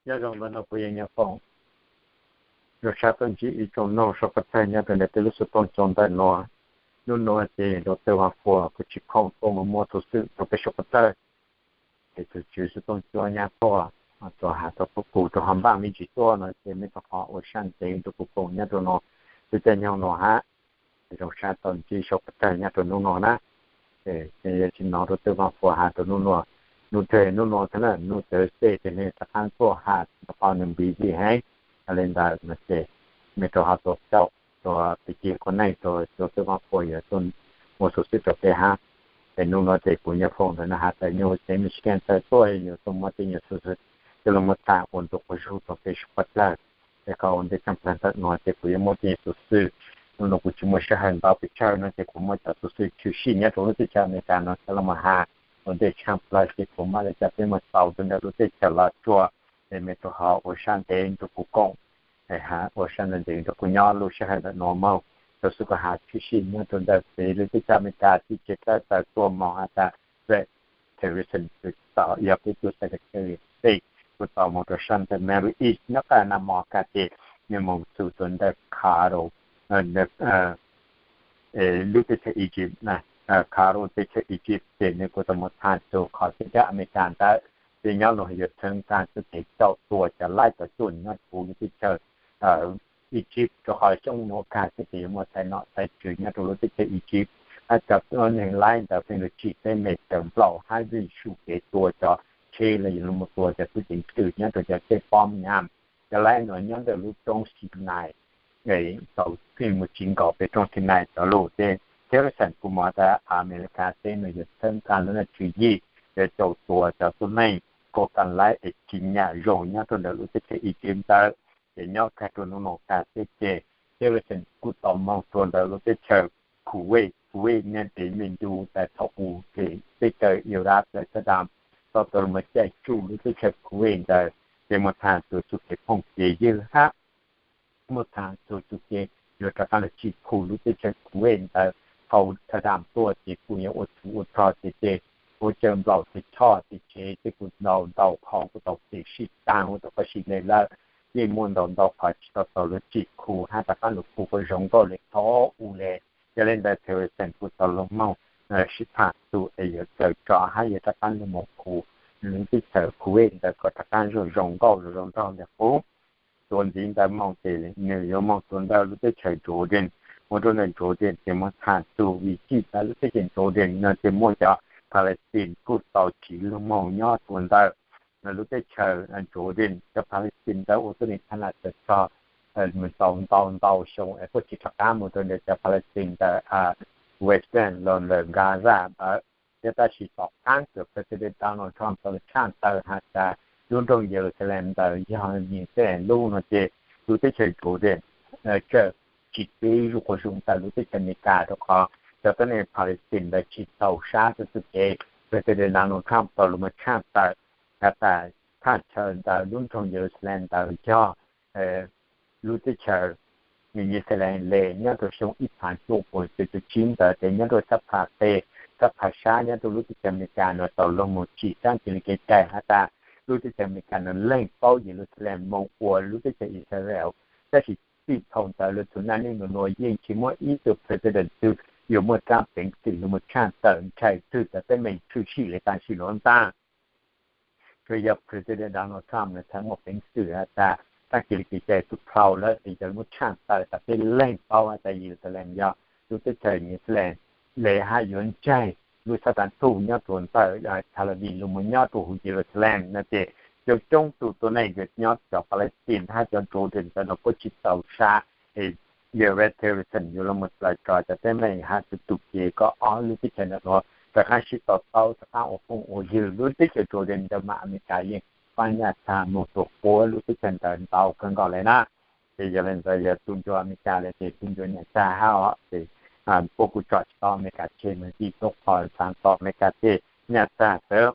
Nyob zoo ntawm no kuv yog Nyiaj Foom. Zoo sab tuaj ntsib ib tsoom mloog suav pov thawj nyob rau ntawm peb lub xov tooj cov ntawm no. Hnub no ces rau tej vaj phuam kuj tsis khoom tuaj mus muaj xov xwm rau peb suav pov thawj. Ces tus tswv xov tooj cov nyab tuaj, tuaj has tau pub kuv rau hauv npaj me ntsis tuaj no ces mej rau qhov ua sab ntev rau kuv koom nyob rau no. Twb caij nyoog no hab, zoo sab tau ntsib suav pov thawj nyob rau hnub no na. Ces yog tsis hnov rau tej vaj phuam has rau hnub no, hnub twg hnub no thiab na, hnub Thursday ces nej rov qab tuaj has rau qhov nws busy heev. Yog li ntawd no ces mej rau qhov tuaj caum, tuaj pib cig qhov neej rau tej vaj phuam yuav tuaj ua xov xwm rau peb hab. Ces hnub no ces kuv Nyiaj Foom ntawm no has tawm nyuag xeev Michigan tawm tuaj yuav tuaj muab tej nyuag xov xwm coj los muab tham ua ntu quas zug rau peb suav pov thawj. Ces koj ua ntej tshaj plaws ntawm no ces kuv yuav muab tej nyuag xov xwm, hnub no kuv tsis muaj sij hawm ntau pes tsawg no ces kuv muab cov xov xwm tshwm sim nyob rau lub teb chaws Amelikas no coj los mus has ua ntej tshaj plaws ces kuv mam li coj peb mus txaus rau ntawm lub teb chaws Los Tsuas. Ces mej rau qhov ua sab ntev rau kuv koom, ua sab ntev ntev rau kuv nyob lub sij hawm ntawm no mog. Rau xwb kuv has tshwm sim nyob rau ntawm peb lub teb chaws Amelikas teb chaws tawm tuaj moog has tas Rex Tillerson tau yog peb tug Secretary of State kuj tau moog rau sab ntawm Middle East nyob qab Nam Mos Kas ces nws moog txug rau ntawm Cairo, lub teb chaws Egypt, Cairo teb chaws Egypt ces nws kuj tau moog tham txug qhov teb chaws Amelikas ntawd ces nyob rau yuav txheeb tag txuj kev caum tua cov laib cov cuam nyob rau lub teb chaws Egypt rau qhov xyoo nuav kag xwb ces yuav muaj txais nom txais tswv nyob rau lub teb chaws Egypt. Hab cov tuab neeg laib ntawd pheej lug tsim teeb meem tawm nplaum hab vij su kev tua cov tsheb los yog lug mus tua cov tub ceev xwm nyob rau cov tsheb pom nyam. Cov laib nuav nyob ntawm lub roob Sinai tau pheej mus tsis nkaus pem roob Sinai cov lug. Ces Tillerson kuj moog tas Amelikas teb nuav yuav txheeb tag lub tswv yim yuav caum tua cov tuab neeg koj ka laib es tsim nyam zoo nyob rau ntawm lub teb chaws Egypt ntawd. Ces nyob kag rau nub nua kag xwb ces Tillerson kuj tau moog rau ntawm lub teb chaws Kuwait. Kuwait nyob pem me ntu tas thaum u pem teb chaws Iraq tawm Saddam tau tau lug caij tsuj lub teb chaws Kuwait ntawd. Ces muaj txhua tus txuj kev phooj kev ywg hab muaj txhua tus txuj kev yuav rov qab lug tsim khu lub teb chaws Kuwait ntawd. Thaum Saddam tuaj ces kuj yuav ua txhua ua rog ces ua caw nplaum ces choj ces tsev ces kuj ntau ntau qhov kuj tau pem sib taag ua tau qhov sib le lawm. Yeej muaj ntau ntau qhov tsis tau tau lug tsim khu hab rov qab lug khu kuj zoo nkauj le thaum u le. Yog le ntawd Tillerson kuj tau lug moog sib tham tus es yuav txawm tso hab yuav rov qab lug moog khu lub teb chaws Kuwait ntawd kom rov qab zoo zoo nkauj zoo zoo nraug le qub. Tuav ntxiv ntawd moog ces nws yuav moog tuav ntawm lub teb chaws Jordan. Mus rau ntawm Jordan ces muaj txhua tus vim txij ntawm lub teb chaws Jordan no ces muaj cov Palestine kuj tau tsiv lug moog nyob tuav ntawm lub teb chaws Jordan. Cov Palestine ntawd ua tuab neeg thab nam tawm txog mus tau ntau ntau xyoo es kuj tsis rov qab mus rau ntawm cov Palestine ntawm West Bank los ntawm Gaza ntawd. Thiab tab sis tom qaab tus President Donald Trump tau tshaj tawm has tas lub nroog Jerusalem ntawd yog Yixalayees lub no ces lub teb chaws Jordan txawm tsis pib zuj quas zug ntawm lub teb chaws Amelikas rau qhov cov tuab neeg Palestine ntawd tsis txaus sab txuj kev. President Donald Trump tau lug moog tshaj tawm has tas thaj chaw ntawd lub nroog Jerusalem ntawd yog lub teb chaws Yixalayees le nyob rau xyoo ib phav cuaj puas cuaj caum tsib ntawd ces nyob rau sab phaj teb, sab phaj sab nyob rau lub teb chaws Amelikas no tau lug moog tsim sab cia li kev cai has tas lub teb chaws Amelikas no leej paub Yeluxalees moog ua lub teb chaws Israel. Tab sis txij thaum ntawd lug txug naj nub nua yeej tsis muaj ib tug president twg yuav muaj tsab peev xwm lug moog tshaj tawm ntshai txug cov teeb meem tshwm sim le tam sim nuav ntag. Tsuas yog President Donald Trump nws txhad muaj peev xwm has tas sab cia li kev cai tub plhau lawm es yog lug moog tshaj tawm tas peb leej paub has tas Yeluxalees yog lub teb chaws Yeluxalees le hab yuav ntsaig lub sab tag tug nyob rua ntawm Tel Aviv lug moog nyob rua huv Yeluxalees no ces coob coob tug tuab neeg nyob cov Palestine hab cov Jordan ntawd no puab tsis txaus sab. Es Rex Tillerson yuav lug moog txhad tso cov teeb meem has txug tug kev kom ob lub teb chaws ntawm nuav rov qaab sib to taub rov qaab ua phooj ua ywg. Lub teb chaws Jordan ntawd mas Amelikas yeej paab nyaj txag moog rua puab lub teb chaws ntawd ntau kawg nkaus le na. Ces yog le ntawd yog tug ncuav Amelikas le ces tug ncuav nyaj txag hab os ces puab kuj tsom tsis tau Amelikas tseg, mas txij tub qhov xaav tom Amelikas tseg nyaj txag xwb.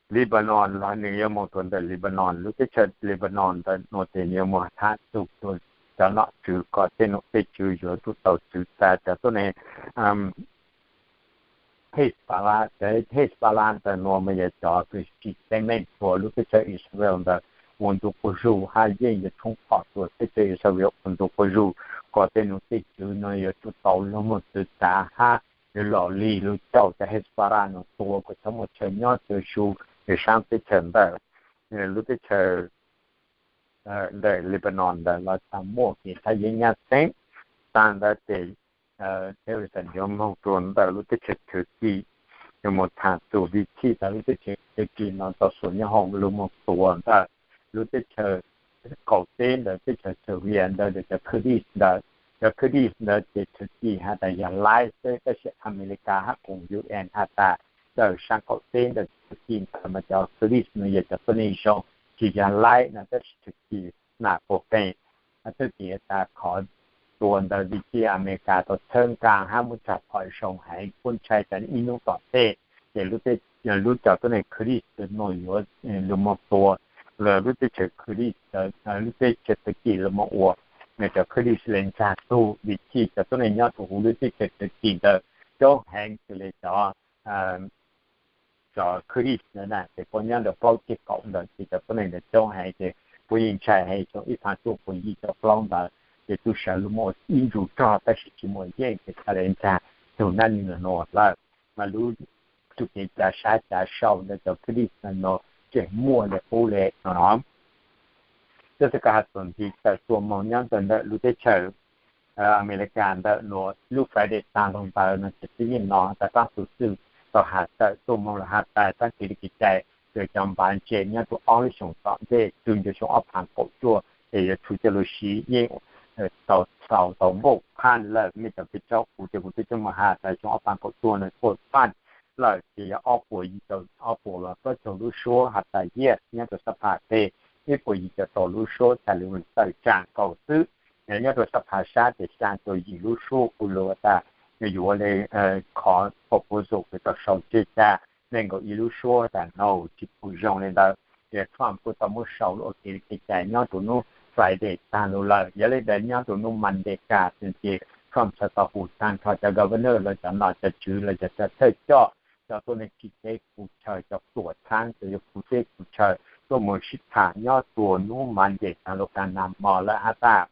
Lebanon los nws yuav moog rua ntawm Lebanon, lub teb chaws Lebanon ntawm nuav ces nws yuav moog thab txug cov nom tswv kom tej nom tej tswv yuav tub tau tswv tas cov tuab neeg Hezbollah, cov Hezbollah ntawm no mas yog cov kws tsim teeb meem rua lub teb chaws Israel ntawd ua ntu quas zug hab yeej yuav tshoob phom rua teb chaws Israel ua ntu quas zug kom tej nom tej tswv no yuav tsum tau lug moog txwv txav hab yuav lom li lug caum cov Hezbollah no tua kom txhob muaj chaw nyob chaw su saab teb chaws ntawm lub teb chaws ntawm Lebanon ntawd los tau muaj kev thaj yeeb nyab txeeb. Taag ntawd ces teb ua tas yuav moog rua ntawm lub teb chaws Turkey, yuav moog thaam txug vim txhij tas lub teb chaws Turkey no tau xuas nyob hoom lug moog tua ntawm lub teb chaws qaum teb ntawd teb chaws Syria ntawd cov Kurdish ntawd. Cov Kurdish ntawd ces Turkey has tas yog laib xwb tab sis Amelikas hab koom UN has tas ntawm saab qaum teb ntawm Turkey ntawd mas cov Kurdish no yog cov tuab neeg zoo tsis yog laib no tab sis Turkey nam puag pheej Turkey tas qhov tua ntawd vim txhij Amelikas tau txhawb nqaa hab muab tshaj phom zoo heev kuj ntshai tas ib nub tom ntej ces lub cov tuab neeg Kurdish no yuav lug moog tua lub teb chaws Kurdish, lub teb chaws Turkey lug moog ua cov Kurdish le ntxag tug vim txhij cov tuab neeg nyob rua huv lub teb chaws Turkey ntawd coob heev xws le cov cov Kurdish ntawd na ces puab nyob ntawm plaub ceg kaum ntawd ces cov tuab neeg ntawd coob heev ces puab yeej ntshai heev xyoo ib phav cuaj puas yim caum plaub ntawd ces tub sawv lug muaj ib ntus rog tab sis tsis muaj yeej ces txhaj le ntxag tug nab nwg nuav lawm. Mas lub tug kev cav sab cav sau ntawd cov Kurdish no tseem muaj le qub le no no. Tab sis kuv has txuas ntxiv tawm tuaj moog nyob ntawm lub teb chaws Amelikas ntawm nuav lub Friday taag lug ntawd no ces tib neeg no tas taab tus xwb tau has tawm tuaj moog lug has tas taab kev li kev cai rua cov npav ntse nyob rua ob lub xyoos tom ntej txug ntua xyoo ob phav kaum cuaj es yuav tsum coj lug siv yeej tau xaus tau npauj phaj lawm. Mej cov peb tsob kuv ces kuv twb coj moog has tas xyoo ob phav kaum cuaj no npauj phaj lawm ces yog ob puas yim caum, ob puas plaub caug lub suab has tas yes nyob rua sab pham teg, ib puas yim caum rau lub suab tas li tawm tsaam kaum xwb. Yog nyob rua sab pham sab ces xyaa caum yim lub suab kuj lug tas yuav le qhov proposal kws tau sau tseg tas nees nkaum ib lub suab tas no tsis pum zoo le ntawd. Ces Trump kuj tau muab sau lub ua kev li kev cai nyob rua nub Friday taag lug lawm. Yog le ntawd nyob rua nub Monday kag ces Trump txhad tau hu taag nrho cov governor los cov nom cov tswv los cov thawj coj, cov tuab neeg tsim teb kuv chaw, cov tuam txhab cov yuav kuv teb kuv chaw tuaj moog sib tham nyob rua nub Monday taag lug kag nag hmo lawm has tas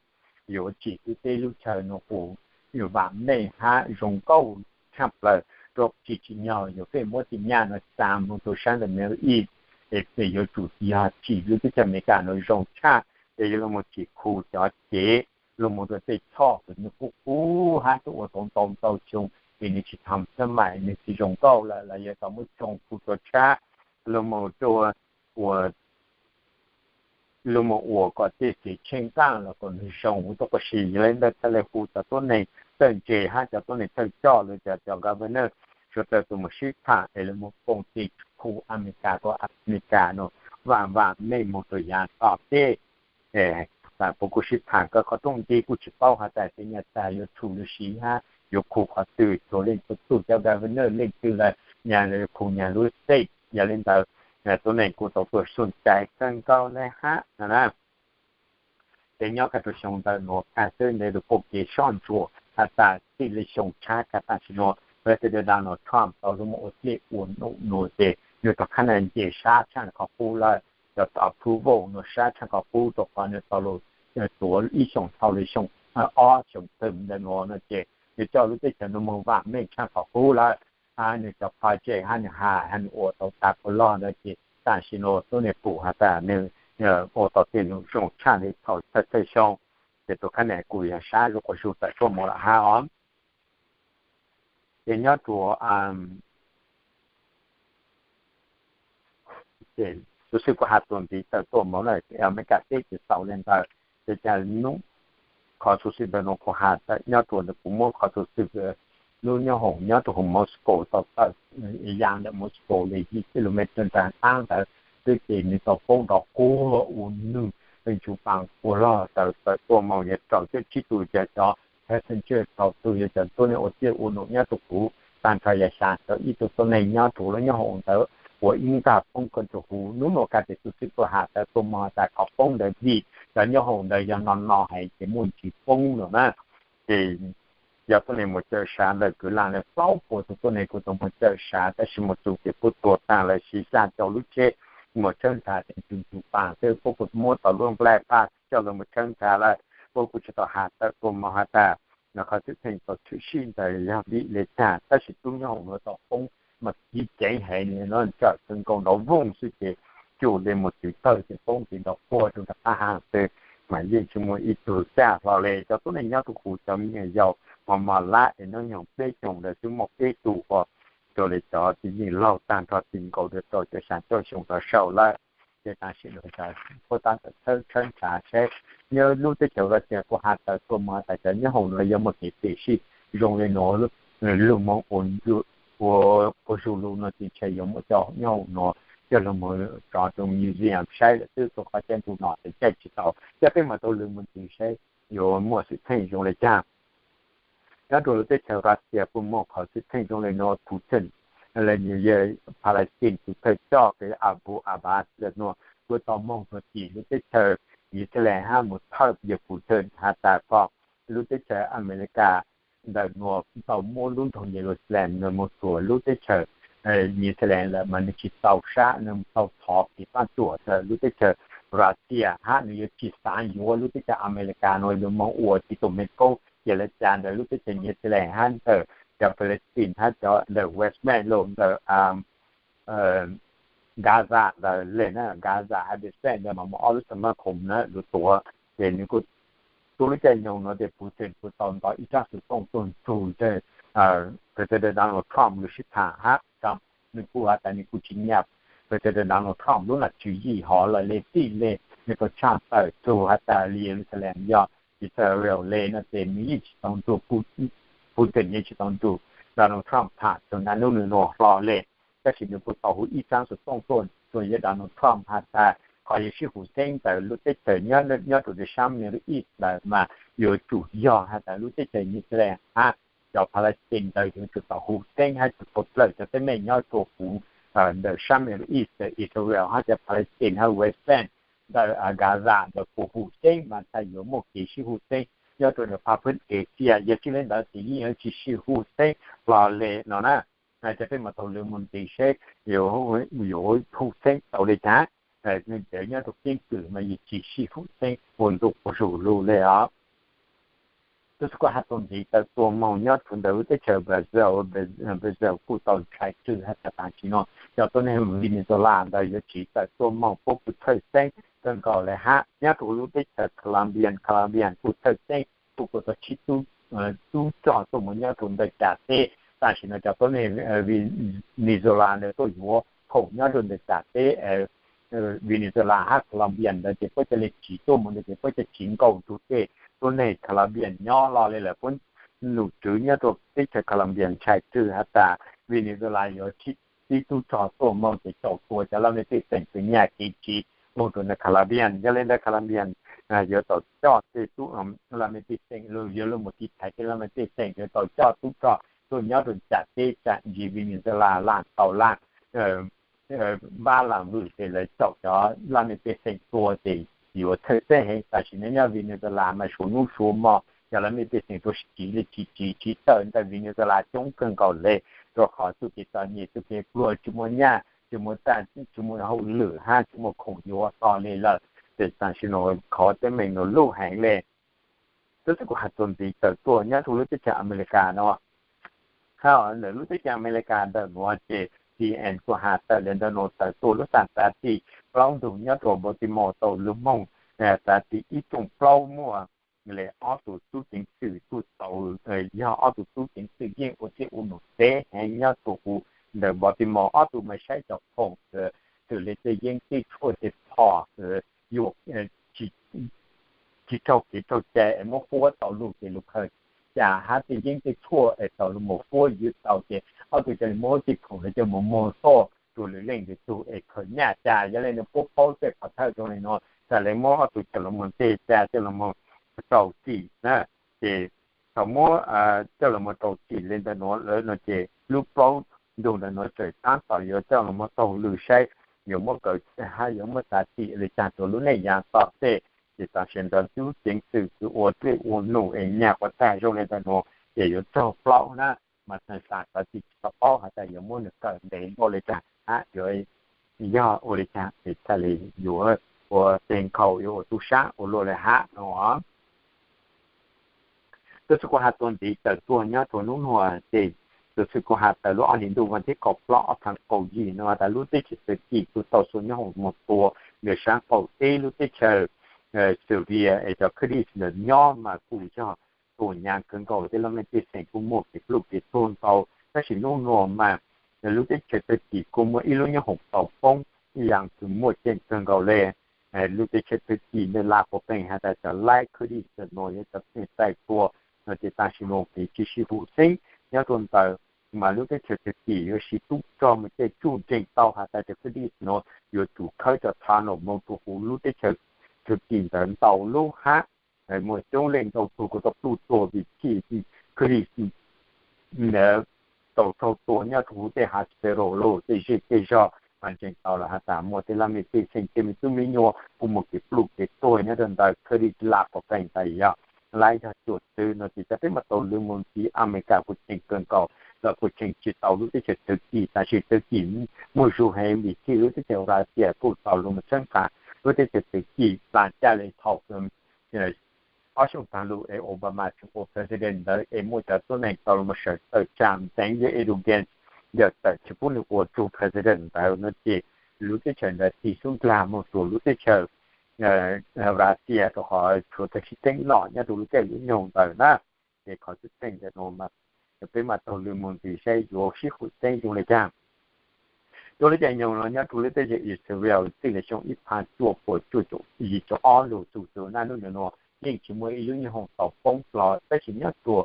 yuav tsim tub teb lub chaw no kuj yuav vaam meej hab zoo nkauj tshaj plaws rua tsis tsim nyog yuav pheej muab tej nyaj no xa moog rua saab ntawm Middle East es peb yuav tsum yog tsim lub teb chaws Amelikas no zoo tshaj ces yuav lug moog tsim khu cov cev lug moog rua tej txhoj kws nwg kub kub hab tuaj ua tau ntau ntau xyoo es nwg tsis tham xab maim nwg tsis zoo nkauj lawm los yog tau muab tsoo khu rua tshab lug moog rua ua lug moog ua kom tej kev tsheej nqaaj los kom nwg zoo huv tuab quas si. Yog le ntawd txhad le hu cov tuab neeg txawj ntse hab cov tuab neeg txawj coj lug cov cov governor suav dlawg tug moog sib tham es lug moog koom tes khu Amelikas rua Amelikas no vaam vaam meej moog rua yaav tom ntej. Puab kuj sib tham kawg qhov rooj nti kuj tsis paub has tas tej nyaj tas yuav tsum lug siv hab yuav khu qhov twg, txhua leej txhua tug cov governor leej twg lawm nyag khu nyag lub state. Yog le ntawd tuab neeg kuj tau tuaj xyuam cai kawg nkaus le hab no na. Ces nyob kag rua xyoo ntawm nuav kag xwb ntev lug puj kev soj ntsuam has tas txij le xyoo tshab kag tam sim nuav President Donald Trump tau lug moog ua dlej ua num nuav ces nwg rov qab na nce sab tshaj qhov qub lawm. Cov approval nuav sab tshaj qhov qub rua qhov nwg tau lug tuav ib xyoos dhau le xyoo ob xyoos twg ntawm nuav no ces nwg coj lub teb chaws nuav moog vaam meej tshaj qhov qub lawm. Hab nwg cov project hab nwg has hab nwg ua tau tas puas log ntawd ces tam sim nuav tuab neeg pum has tas nwg ua tau tej lug zoo tshaj le thaum thawj thawj xyoo. Ces tus khab nam kuj yog sab zuj quas zug tawm tuaj moog lawm hab os. Ces nyob rua Ces tub xwb kuj has txuas ntxiv tawm tuaj moog lawm, Amelikas teb ces xaus le ntawd. Ces cas nub qhov xov xwm ntawm nuav kuv has tawm nyob rua ntawm kuv muab qhov xov xwm lub nyob hoom nyob rua huv Moscow tau tawm ya ntawm Moscow le yim kilometer nraag qaab ntawd xwb ces nwg tau poob nrov quag ua nwg, ntsug paas quas log tawm tawm tuaj moog yog rau cwj tsib tug yog cov passenger, rau tug yog cov tuab neeg ua dlej ua num nyob rua huv, taag nrho yog xyaa caum ib tug tuab neeg nyob rua huv lub nyob hoom ntawd ua ib nqag poob kawg rua huv. Nub nuav kag ces tub xwb kuj has tawm tuaj moog tas qhov poob ntawd vim cov nyob hoom ntawd yog no no heev ces muaj ntsis poob no na. Ces Yog tuab neeg mus cawm sav ntawm kwv lam li plaub puas tus tuab neeg kuj tau mus cawm sav, tab sis mus txug ces puab tua taag lawm, siv xya caum lub tsheb mus tshawb nrhav ces tsuas tsuas paag xwb. Puab kuj muab tau lub nplaj paj coj lug mus tshawb nrhav lawm, puab kuj tsis tau has tawm tuaj moog has tas qhov xwm txheej tau tshwm sim ntawd yog vim le caag, tab sis tub nyob huv nuav tau poob mas kib ceev heev, nws ntsawm kawg nkaus nrov voog xwb ces cuj le mus txwv tawg ces poob tiv nrov quaj rua rov qab hab xwb, mas yeej tsis muaj ib tug xyaj hlo le. Cov tuab neeg nyob rua huv cov me nyuam yaus mos mos lab es nub nyoog peb xyoos ntawd xwb muaj peb tug, ua rua le cov txiv yeej laug taag nrho ti nkaus rua rau cov xya caum xyoo rov saum lawm. Ces tam sim no puab tab tom tshawb tshawb nrhav saib, nyob lub teb chaws Russia kuj has tawm tuaj moog tas cov nyob huv nuav yuav muaj kev phem sij zoo le nuav, lug moog ua, ua zug lug no ces ntshe yuav muaj cov nyob huv nuav coj lug moog tso rua museum saib lawm xwb, rua qhov caij ntuj no ces caij tsis tau. Coj peb mas tau lug moog ntxiv saib yuav muaj xwm txheej zoo le caag. Nyob rua lub teb chaws Russia kuj muaj qhov xwm txheej zoo le nuav, Putin, le yog Palestine tus thawj coj kws Abu Abbas ntawm nuav kuj tau moog rua tim lub teb chaws Yixalayees hab mus thawj yawg Putin has tas kom lub teb chaws Amelikas ntawm nuav tau muab lub nroog Yeluxalees nuav mus rua lub teb chaws Yixalayees lawm mas nws tsis tau sab, nws tau thov kev pab cuam ntawm lub teb chaws Russia hab nws yuav tsis xav yuav lub teb chaws Amelikas nuav lug moog ua tib tug mej koob. Ces lawv ca ntawm lub teb chaws Yixalayees hab ntawm cov Palestine hab cov ntawm West Bank los ntawm Gaza ntawd le na, Gaza hab West Bank ntawd mas muaj ob lub xab mab khoom na lug tuav. Ces nws kuj tuab lub caij nyoog nuav ces Putin kuj tau nto ib tsaab xov tooj tuaj nrug ntawm President Donald Trump lub sib tham hab Trump, nws kuj has tas nws kuj tsis nyam President Donald Trump lub nam tswv yim hov lawm le txij le nws tau tshaj tawm txug has tas Yeluxalees yog Israel le no ces nws yeej tsis tau nrug Putin, yeej tsis tau nrug Donald Trump tham txug naj nub nub nuav hlo le. Tab sis nws kuj tau hu ib tsaab xov tooj tuaj rua yawg Donald Trump has tas qhov yuav sib hu xeeb ntawm lub teb chaws nyob rua sab Middle East ntawd mas yuav tsum yog has tas lub teb chaws Yixalayees hab cov Palestine ntawd yuav tsum tau hu xeeb hab tsum tau plawg cov teeb meem nyob rua huv ntawm sab Middle East, Israel hab cov Palestine hab West Bank ntawm Gaza ntawd kuj hu xeeb mas tas yuav muaj kev sib hu xeeb nyob rua ntawm Papuasia. Yog tsis le ntawd ces yeej yuav tsis sib hu xeeb hlo le no na. Ces peb mam tau lug mus ntxiv seb yuav hu xeeb tau le caag. Nyob rua keeb kwm mas yeej tsis sib hu xeeb ua ntu ua zug lug le os. Tub xwb kuj has txuas ntxiv tawm tuaj moog nyob rua ntawm lub teb chaws Brazil, Brazil kuj tau ntshai kawg has tas tam sim no cov tuab neeg Venezuela ntawd yuav tsiv tawm tuaj moog puab kuj txhawj xeeb kawg nkaus le hab. Nyob rua lub teb chaws Colombia, Colombia kuj txhawj xeeb, puab kuj tau tsib tub rog tuaj moog nyob rua ntawm cas teb. Tam sim no cov tuab neeg Venezuela ntawd tuaj yuav khoom nyob rua ntawm cas teb Venezuela hab Colombia ntawd ces puab ca le tsiv tuaj moog ntawd ces puab ca tsiv nkaus rua tej tuab neeg Colombia nyob los le lawm. Puab nom tswv nyob rua teb chaws Colombia ntshai kawg has tas Venezuela yuav tsib tub rog tuaj moog ces tau tua cov laj mej pej xeem txawm nyam kev tsiv moog rua ntawm Colombia. Yog le ntawd Colombia yuav tau coj tej tub laj mej pej xeem, yuav lug mus tiv thaiv tej laj mej pej xeem, yuav tau coj tub rog tuaj nyob rua cas teb tsam ntsis Venezuela lam tau laj npab lam vwm ces lawv caum cov laj mej pej xeem tua ces yuav txhawj xeeb heev. Tam sim no nyob Venezuela mas suav nub suav mo cov laj mej pej xeem tuaj tsiv le tsiv tsiv tsiv tawm ntawm Venezuela coob kawg nkaus le, rua qhov txuj kev txom nyem txuj kev pluag tsis muaj nyaj tsis muaj txaj tsis muaj hauj lwm hab tsis muaj khoom yuav hlo le lawm. Ces tam sim no qhov teeb meem no lub heev le. Tub xwb kuj has txuas ntxiv tawm tuaj nyob rua lub teb chaws Amelikas no. Hab ntawm lub teb chaws Amelikas ntawm nuav ces C N N kuj has tawm le ntawm nuav tawm tuaj lub xav tav tim plaub ntug nyob rua Baltimore tau lug moog tav tim ib rooj plaub muaj le ob tug tub ceev xwm kuj tau, yog ob tug tub ceev xwm yeej ua txij ua num teb heev nyob rua huv ntawm Baltimore. Ob tug mas saib cov khoom xws le tej yeeb tej tshuaj tej phom yuam tsis raug kev raug cai es muab huab tau lug ces lug khaws ca hab tej yeeb tej tshuaj es tau lug mus huab ywj tau ces ob tug ca le muab tej khoom ntawd coj mus muag toj rua lwm leej lwm tug es khaws nyaj ca. Yog le nuav puab paub tej pov thawj zoo le nuav tas le muab ob tug coj lug mus nteg ca coj lug mus rau txim na. Ces thaum muab coj lug mus rau txim le ntawm nuav lawm no ces lub plaub ntug ntawm nuav tseem tab tom yuav coj lug mus taug lw saib yuav muab kaw hab yuav muab tav tim le caag rua lub neej yav tom tej. Ces tam sim ntawd tub ceev xwm kws ua txij ua num es nyag quas tag zoo le ntawm nuav ces yuav raug plaub na. Mas txhais tas cov tsis tau paub has tas yuav muab nws kawm ntev npaum li cas, yuav yog ua li cas es thiaj li yuav ua teg nkhaus yuav ua tub sab ua luaj li hab no. Tus xwm kuv has txuas ntxiv tawm tuaj nyob rua hnub nuav ces tus xwm kuv has tawm lub ob hlis ntuj vas thib kaum plaub ob phav kaum yim no tas lub teb chaws Turkey kuj tau xuas nyoob hoom moog tua ntawm sab qaum teb lub teb chaws Syria es cov Kurdish ntawd nyob mas kuj yog tua hnyav kawg nkaus, tej laj mej pej xeem kuj muaj kev pluj kev tuag ntau. Tab sis hnub nuav mas lub teb chaws Turkey kuj muaj ib lub nyoob hoom tau poob ib yaam kws muaj ceem kawg nkaus le. Lub teb chaws Turkey ntawd laj puas peem has tas cov laib Kurdish nuav yog cov txeej txais tua no ces tam sim nuav kev tsis sib hum xeeb nyob rua ntawd, mas lub teb chaws Turkey yuav siv tub rog mus caij tsuj nreeg tau has tas cov Kurdish nuav yuav tsum khawb cov tunnel moog rua huv lub teb chaws Turkey ntawd ntau lub hab. Muaj coob leej ntau tug kuj tau pluj tuag vim thim Kurdish ntawd tau raug tua nyob rua huv tej hospital los tej zej tej zog. Mas ntseeg tau lawm has tas muaj tej laj mej pej xeem tej me tub me nyuam kuj muaj kev pluj kev tuag nyob rua ntawd. Kurdish laj puas peem tas yog laib yog cuam txwv no ces cov peb mas tau lug moog ntxiv Amelikas kuj tseem kawg nkaus los kuj tseem tsis tau lub teb chaws Turkey, tab sis Turkey muaj zug heev vim thim lub teb chaws Russia kuj tau lug moog txhawb nqa lub teb chaws Turkey plas caj le thaum ob xyoos taag lug es Obama tseem ua president ntawd es muaj cov tuab neeg tau lug moog sawv tawm tsaam ntxeev yog Erdogan yog tawm tsis pub nws ua tug president ntawd no ces lub teb chaws ntawd tig xub ndlag moog rua lub teb chaws Russia rua qhov tshuav tag sib teeb lom nyob rua lub caij lub nyoog ntawd na. Ces qhov txheej ntawd no mas peb mas taug lw mus ntxiv saib yuav sib hum xeeb zoo le caag. Rua lub caij nyoog no nyob rua lub teb chaws Israel txij le xyoo ib phav cuaj puas cuaj caum yim caum ob lug txug txug naj nub nua yeej tsis muaj ib lub nyoob hoom tau poob hlo, tab sis nyob rua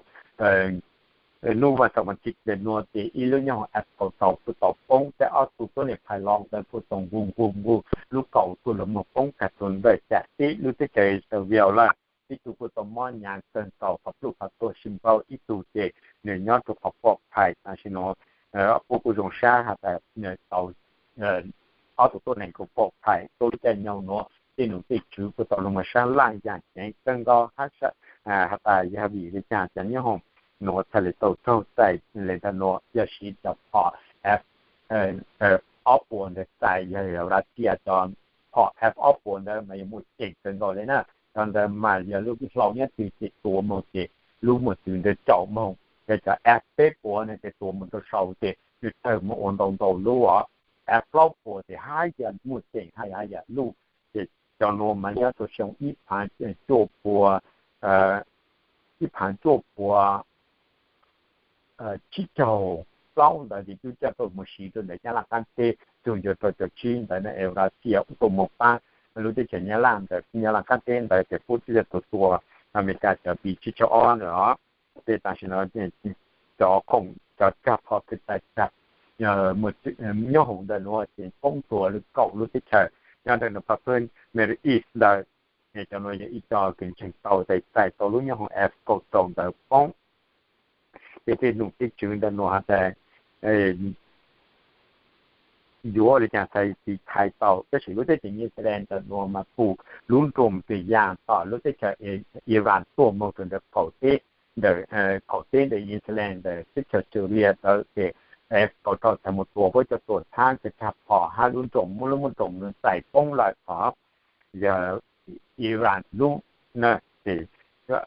nub vas xaum vas thiv le nua ces ib lub nyoob hoom F kaum tau kuj tau poob, thiab ob tug tuab neeg phais los ntawd kuj tau nqug nqug nqug, lub kaum kuj lug moog poob kag rua ntawm cam teb lub teb chaws Israel lawm. Ib tug kuj tau mob hnyav kawg nkaus qhov pluj qhov tuag sib npaug, ib tug ces nws nyob rua qhov pom phais tam sim no. Kuj kuj zoo sab has tas tau ob tug tuab neeg kuj pom phais rua lub caij nyoog nuav tej num tej tswv kuj tau lug moog sab laj yaam ceev kawg nkaus hab has tas yog vim le caag cov nyoob hoom nuav txhaj le tau raug txais le ntawm nuav yog siv cov phom F ob puas ntawd txais, yog Russia cov phom F ob puas ntawd mas yog muaj ceem kawg nkaus le na. Cov ntawd mas yog lub hlau nyob twg ces tua moog ces lub muaj txwv ntawd caum moog, yog cov F peb puas no ces tua moog rau saud ces nws tawg moog ua ntau ntau lub os. F plaub puas ces hab yam muaj ceem hab yam luj. Ces cov nuav mas nyob rua xyoo ib phav cuaj puas ib phav cuaj puas tsib caug plaub ntawd ces tub coj tau moog siv rua ntawm Nyab Laj qaab teb, tug ncu rau caum tsib ntawd na es Russia ua tau moog pab lub teb chaws Nyab Laj ntawd, Nyab Laj qaab teb ntawd ces puab tub coj tau tua Amelikas cov B tsib caug ob ntawd os. Tej tam sim no cov khoom cov cag phom kws txais cag nyoob hoom ntawm nuav ces poob rua lub kaum lub teb chaws nyob ntawm nuav pab pawg Middle East ntawd. Cov nuav yog ib co kws ntseeg tau txais tau lub nyoob hoom F kaum tau ntawd poob. Ces tej num tej tswv ntawm nuav has tas yuav ua li caag txhais tau, tab sis lub teb chaws Israel ntawm nuav mas pum lub nroog tws yaam tom lub teb chaws Iran tuaj moog rua ntawm qaum teb, ntawm qaum teb ntawm Israel ntawm teb chaws Syria ntawd ces F kaum tau txhais mus tua puab cov tuam txhab cov cag phom hab lub nroog muab lub muab nroog nws txais poob lawm os. Yog Iran lub na, ces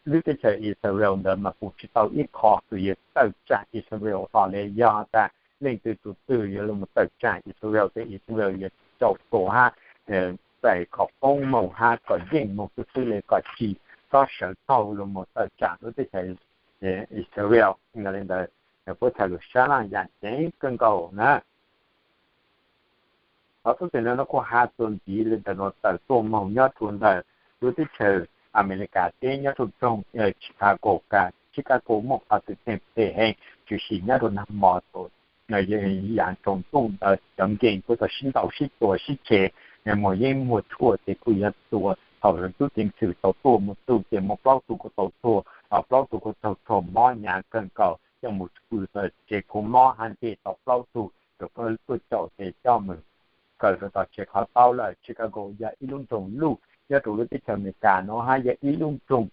lub teb chaws Israel ntawd mas pum tsis tau ib qho kws yuav tawm tsaam Israel hlo le. Yog tas leej twg tus twg yuav lug mus tawm tsaam Israel ces Israel yuav tsis tau tua hab txais kom poob moog hab kom yeej moog xwb xwb le kom tsis txhob sawv taug lug mus tawm tsaam lub teb chaws Israel. Yog le ntawd puab txhaj lug sab laj yaam ceev kawg nkaus na. Qhov xub xwm no kuj has txuas ntxiv le ntawm nuav tawm tuaj moog nyob rua ntawm lub teb chaws Amelikas teb nyob rua nroog Chicago, Chicago muaj qhov txhua txhua heev, tshwm sim nyob rua nag hmo, yaam tsaus ntuj ntawd cov nkeeg kuj tau sib ntaus sib tua sib tseg, muaj yeeb muaj tshuaj ces kuj yog tua thaum tub ceev xwm tau tuaj mus txug ces muaj plaub tug kuj tau tuag, plaub tug kuj raug raug mob hnyav kawg nkaus, coj mus pw txog tsev kho mob hab nteg tau plaub tug, tuaj caum ces coj mus kaw rua tom tsev qhov taub lawm. Chicago yog ib lub nroog luj nyob rua lub teb chaws Amelikas nuav hab yog ib lub nroog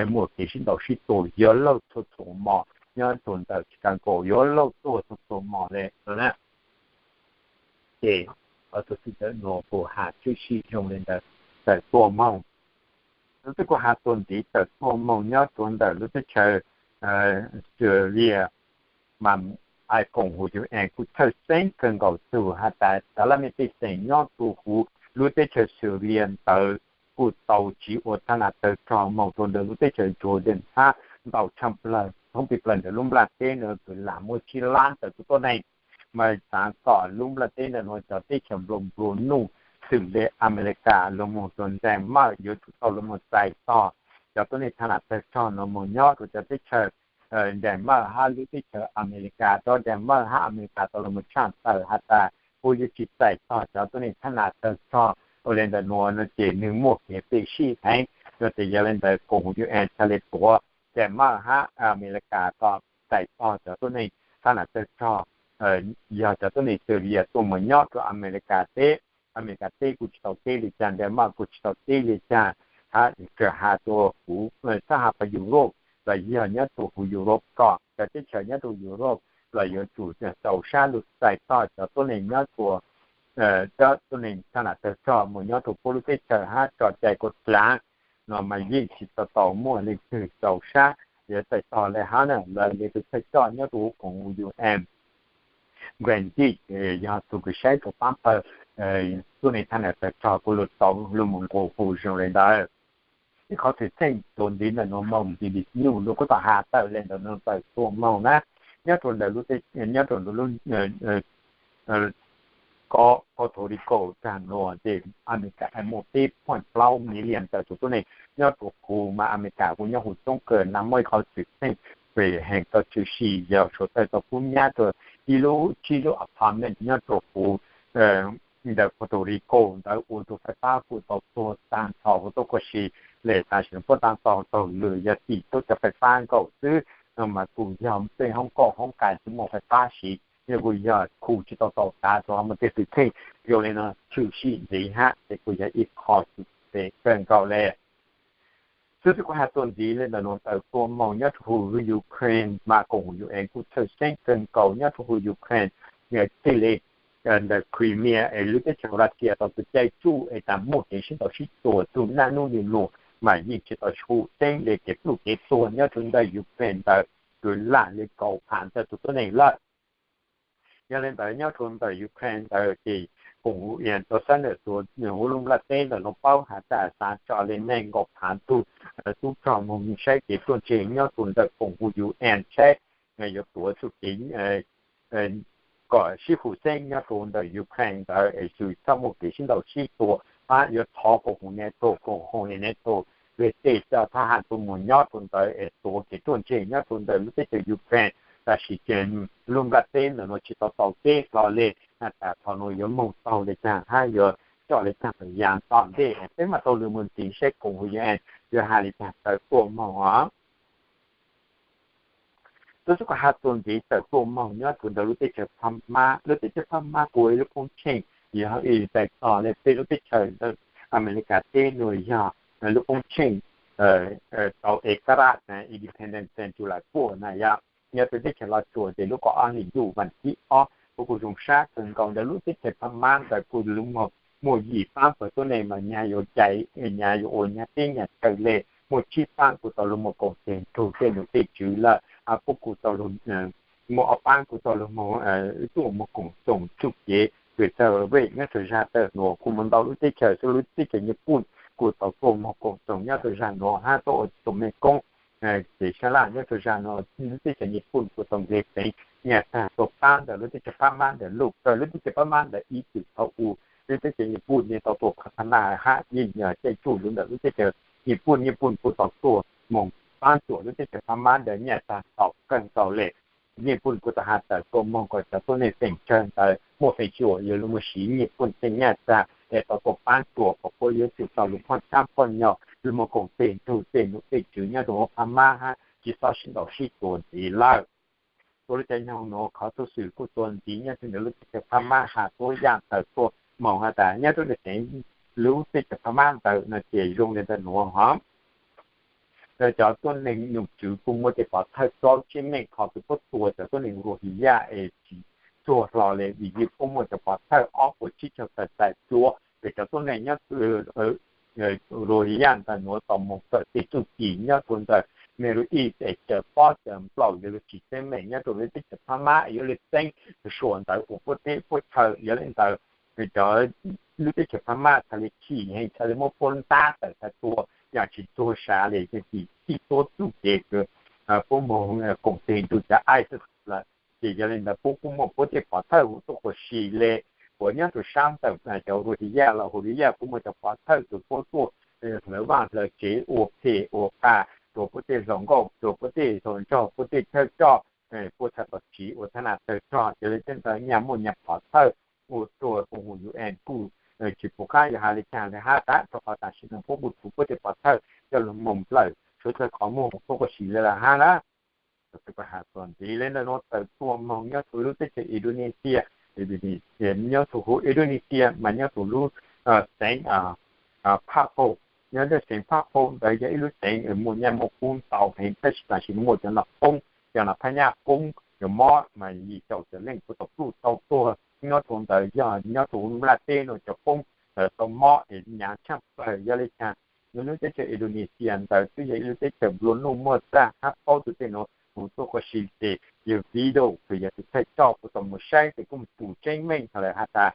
muaj kev sib ntaus sib tua yuav luag txhua txhua hmo nyob rau ntawm Chicago, yuav luag tuag txhua txhua hmo li no na. Ces qhov tub txib ntawm nuav kuv has tshwm sim zoo li ntawd, tawm tuaj moog. Lub twb kuv has txuas ntxiv, tawm tuaj moog nyob rau ntawm lub teb chaws Australia, mas koom huv UN kuj txhawj xeeb kawg nkaus txug has tas cov laj mej pej xeem nyob rau huv lub teb chaws Syria ntawd kuj tau tsiv ua thab nas tawg rog moog rau ntawm lub teb chaws Jordan hab ntau tshaj plawg thoob plig plawg ntawm lub nplaj teb nuav kws lam muaj tsib lab ntawm tug tuab neeg. Mas xaav kom lub nplaj teb ntawm nuav cov teb chaws nplua nplua nuj xws le Amelikas lug moog rua Denmark yuav tsum tau lug moog txais tog cov tuab neeg thab nas tawg rog nuav moog nyob rua cov teb chaws Denmark hab lub teb chaws Amelikas, rua Denmark hab Amelikas tau lug moog tshaj tawm has tas puab yuav tsi txais tog cov tuab neeg thab nas tawg rog. Ua le ntawm nuav no ces nwg muaj kev peb sij heev, yog tes yog le ntawd koom huv UN txhad le tuav Denmark hab Amelikas kom txais tog cov tuab neeg thab nas tawg rog, yog cov tuab neeg Syria tuaj moog nyob rua Amelikas teb. Amelikas teb kuj tsi tau teb le caag, Denmark kuj tsi tau teb le caag, hab kawg has rua huv sab has pas Europe los yog nyob rua huv Europe kom cov teb chaws nyob rua Europe los yuav tsum rau sab lug txais tog cov tuab neeg nyob rua, cov tuab neeg thab nas tawg rog moog nyob rua puab lub teb chaws hab tso cai kuas dlaav no mas yeej tsi tau tau muaj leej twg rau sab yuav txais tog le hab na. Lawv le tug thawj coj nyob rua huv koom huv UN, Grandi, yog tug kws saib rua paab pawg tuab neeg thab nas tawg rog kuj lug tau lug moog nqua hu zoo le ntawd. Ib qhov xwm txheej txuas ntxiv ntawm nuav moog, BBC News lug kuj tau has tawm le ntawm nuav tawm tuaj moog na, nyob rua ntawm lub, nyob rua ntawm lub Puerto Rico tag nuav ces Amelikas muaj peb point plaub million ntawm tug tuab neeg nyob rua huv, mas Amelikas kuj nyob huv coob kawg na. Muaj ib qhov xwm txheej phem heev tau tshwm sim yog suav dlawg tau kub nyab rua ib lub tsib lub apartment nyob rua huv ntawm Puerto Rico ntawd ua rua fais fab kuj tau tuag taag nrho huv tuab kuj si le taag sim puab taag tog taug lwm yog tim tuab cov fais fab nkaus xwb, no mas kuj yog tej hoob kauj hoob kais tsi muaj fais fab siv, yog kuj yog khu tsi tau tau tav rua muaj tej xwm txheej zoo le no tshwm sim ntxiv hab ces kuj yog ib qho xwm txheej kawg nkaus le. Xwb xwb kuv has txuas ntxiv le ntawm nuav tawm tuaj moog nyob rua huv Ukraine mas koom huv UN kuj txhawj xeeb kawg nkaus nyob rua huv Ukraine, thiaj le ntawm Crimea es lub teb chaws Russia tau txug caij tsuj es tas muaj kev sib ntaus sib tua txug naj nub nub nua, mas yeej tsi tau tshwm xeeb le kev pluj kev tuag nyob rua ntawm Ukraine ntawd kws lam le kaum phav ntawm tug tuab neeg lawm. Yog le ntawd nyob rua ntawm Ukraine ntawd ces koom huv UN tau xab nam tuav huv lub nplaj teb ntawm nuav paub has tas xaav tso le neeg nkaum phav tug tub rog moog saib kev ruaj ntseg nyob rua ntawm koom huv UN saib yuav tuav txuj kev kom sib huv xeeb nyob rua ntawm Ukraine ntawd es txhob muaj kev sib ntaus sib tua, pab yuav thov koom huv NATO, koom huv NATO le tej cov thab ham tuaj moog nyob rua ntawd es tuav kev ruaj ntseg nyob rua ntawm lub teb chaws Ukraine. Tab sis ces lub nplaj teb ntawm nuav tsi tau tau teb hlo le has tas qhov nuav yuav moog taug le caag hab yuav coj le caag pes yav tom ntej, peb maam tau lug moog ntxiv saib koom huv UN yuav has le caag tawm tuaj moog os. Tub xub kuv has txuas ntxiv tawm tuaj moog nyob rua ntawm lub teb chaws Phab Mab. Lub teb chaws Phab Mab kuj ua ib lub koob tsheej, yog ib tais tos le tej lub teb chaws ntawm Amelikas teb nuav yog lub koob tsheej tau ev kab raj Independence Day July four na yog nyob rua teb chaws Los Tsuas ces lub kaum ob hli ntuj vas thib ob. Kuv kuj zoo sab kawg nkaus ntawm lub teb chaws Phab Mab ntawd kuj lug muaj yim paab pawg tuab neeg mas nyag yuav cai, nyag yuav ua nyag teb nyag chaw le, muaj tsib paab kuj tau lug moog koom teg nrug tej nom tej tswv lawm. Puab kuj tau lug, muaj ob paab kuj tau lug moog, tuaj moog koom txoos txuj kev kws txawj vej nyob rua zag tawm nuav. Kuj muaj ntau lub teb chaws, xws lub teb chaws Nyij Pooj kuj tau tuaj moog koom txoos nyob rua zag nuav hab tuaj ua tug mej koob kev sab laj nyob rua zag nuav. Lub teb chaws Nyij Pooj kuj tau nqeg peev nyaj tag tuaj paab ntawm lub teb chaws Phab Mab ntawd lug kawg. Lub teb chaws Phab Mab ntawd ib txwm thaum u lub teb chaws Nyij Pooj yeej tau tuaj qhab na hab yeej yog caij tsuj lug ntawm lub teb chaws Nyij Pooj. Nyij Pooj kuj tau tuaj moog paab cuam lub teb chaws Phab Mab ntawd nyaj tag tau kawg nkaus le. Nyij Pooj kuj tau has tawm tuaj moog kom cov tuab neeg feem tsawg ntawd muaj feem cuam yuav lug moog siv Nyij Pooj tej nyaj txag es tau tuaj paab cuam kom puab yuav tsum tau lug phoj tsab phoj nyom lug moog koom teg nrug tej nom tej tswv nyob rua huv Phab Mab hab tsi txhob sib ntaus sib tua ntxiv lawm. Tuav lub caij nyoog nuav qhov txuj xwm kuj txuas ntxiv nyob rua ntawm lub teb chaws Phab Mab has tuab yaam tawm tuaj moog has tas nyob rua ntawm lub teb chaws Phab Mab ntawd no ces zoo le ntawm nuav hov. cov tuab neeg nom tswv kuj muaj tej pov thawj plaub tsib meej qhov kws puab tua cov tuab neeg Rohingya es tsis txuag hlo le vim yog puab muaj cov pov thawj ob puas tsib caug tawm tawm cuav es cov tuab neeg nyob Rohingya ntawm nuav tau moog kawm tej txuj ci nyob rua ntawm Middle East es cawm pob cawm nplaum yuav luag tsis teeb meem nyob rua lub teb chaws Phab Mab yuav luag txeeb suam ntawd ua puab teb puab chaw. Yog le ntawd cov lub teb chaws Phab Mab txhad le chim heev txhad le muab puab ntab tawm txhad tua yam tsis txuag sav le txhad txij tuab txuj kev kws puab moog koom teg nrug cov ISIS lawm. Ces yog le ntawd puab kuj muaj puab tej pov thawj hu tuaj quas si le uas nyob rua sab ntawm cov Rohingya los Rohingya kuj muaj cov pov thawj kws puab tuaj hlawv vaaj hlawv tsev ua phem ua qa rua puab tej hluas nkauj rua puab tej hluas nraug puab tej thawj coj puab txhad tom tsiv ua thab na tawg rog. Yog le caag ntawd nyaj muaj nyaj pov thawj ua rua koom haum UN kuj tsis pum qab yuav has le caag le hab tab rua qhov tam sim nuav puab kuj tshuav puab tej pov thawj coj lug moog nplawm suav txhawj qhov muag puab quas si le lawm hab na. Txhua txhua has txuas ntxiv le ntawm nuav tawm tuaj moog nyob rua lub teb chaws Indonesia, nyob rua huv Indonesia mas nyob rua lub xeev Phaj Pau. Nyob rua xeev Phaj Pau ntawd yog ib lub xeev muaj nyaj muaj kub ntau heev tab sis tam sim nuav muaj cov nom qoob, cov nom phab nyaj qoob cov mob mas yim caum tawm leej kuj tau pluj tau tuag nyob rua ntawd. Yog nyob rua nplaj teb nuav cov qoob ntawd tau mob es nyav tshaaj plawg. Yog le caag nyob lub teb chaws Indonesia ntawd twb yog ib lub teb chaws nplua nuj muaj txaj hab paub tug tej nuav hu tuaj quas si ces yog video kws yog tus thawj coj kuj tau moog saib ces kuj mus pum tseeb meej hab lawm has tas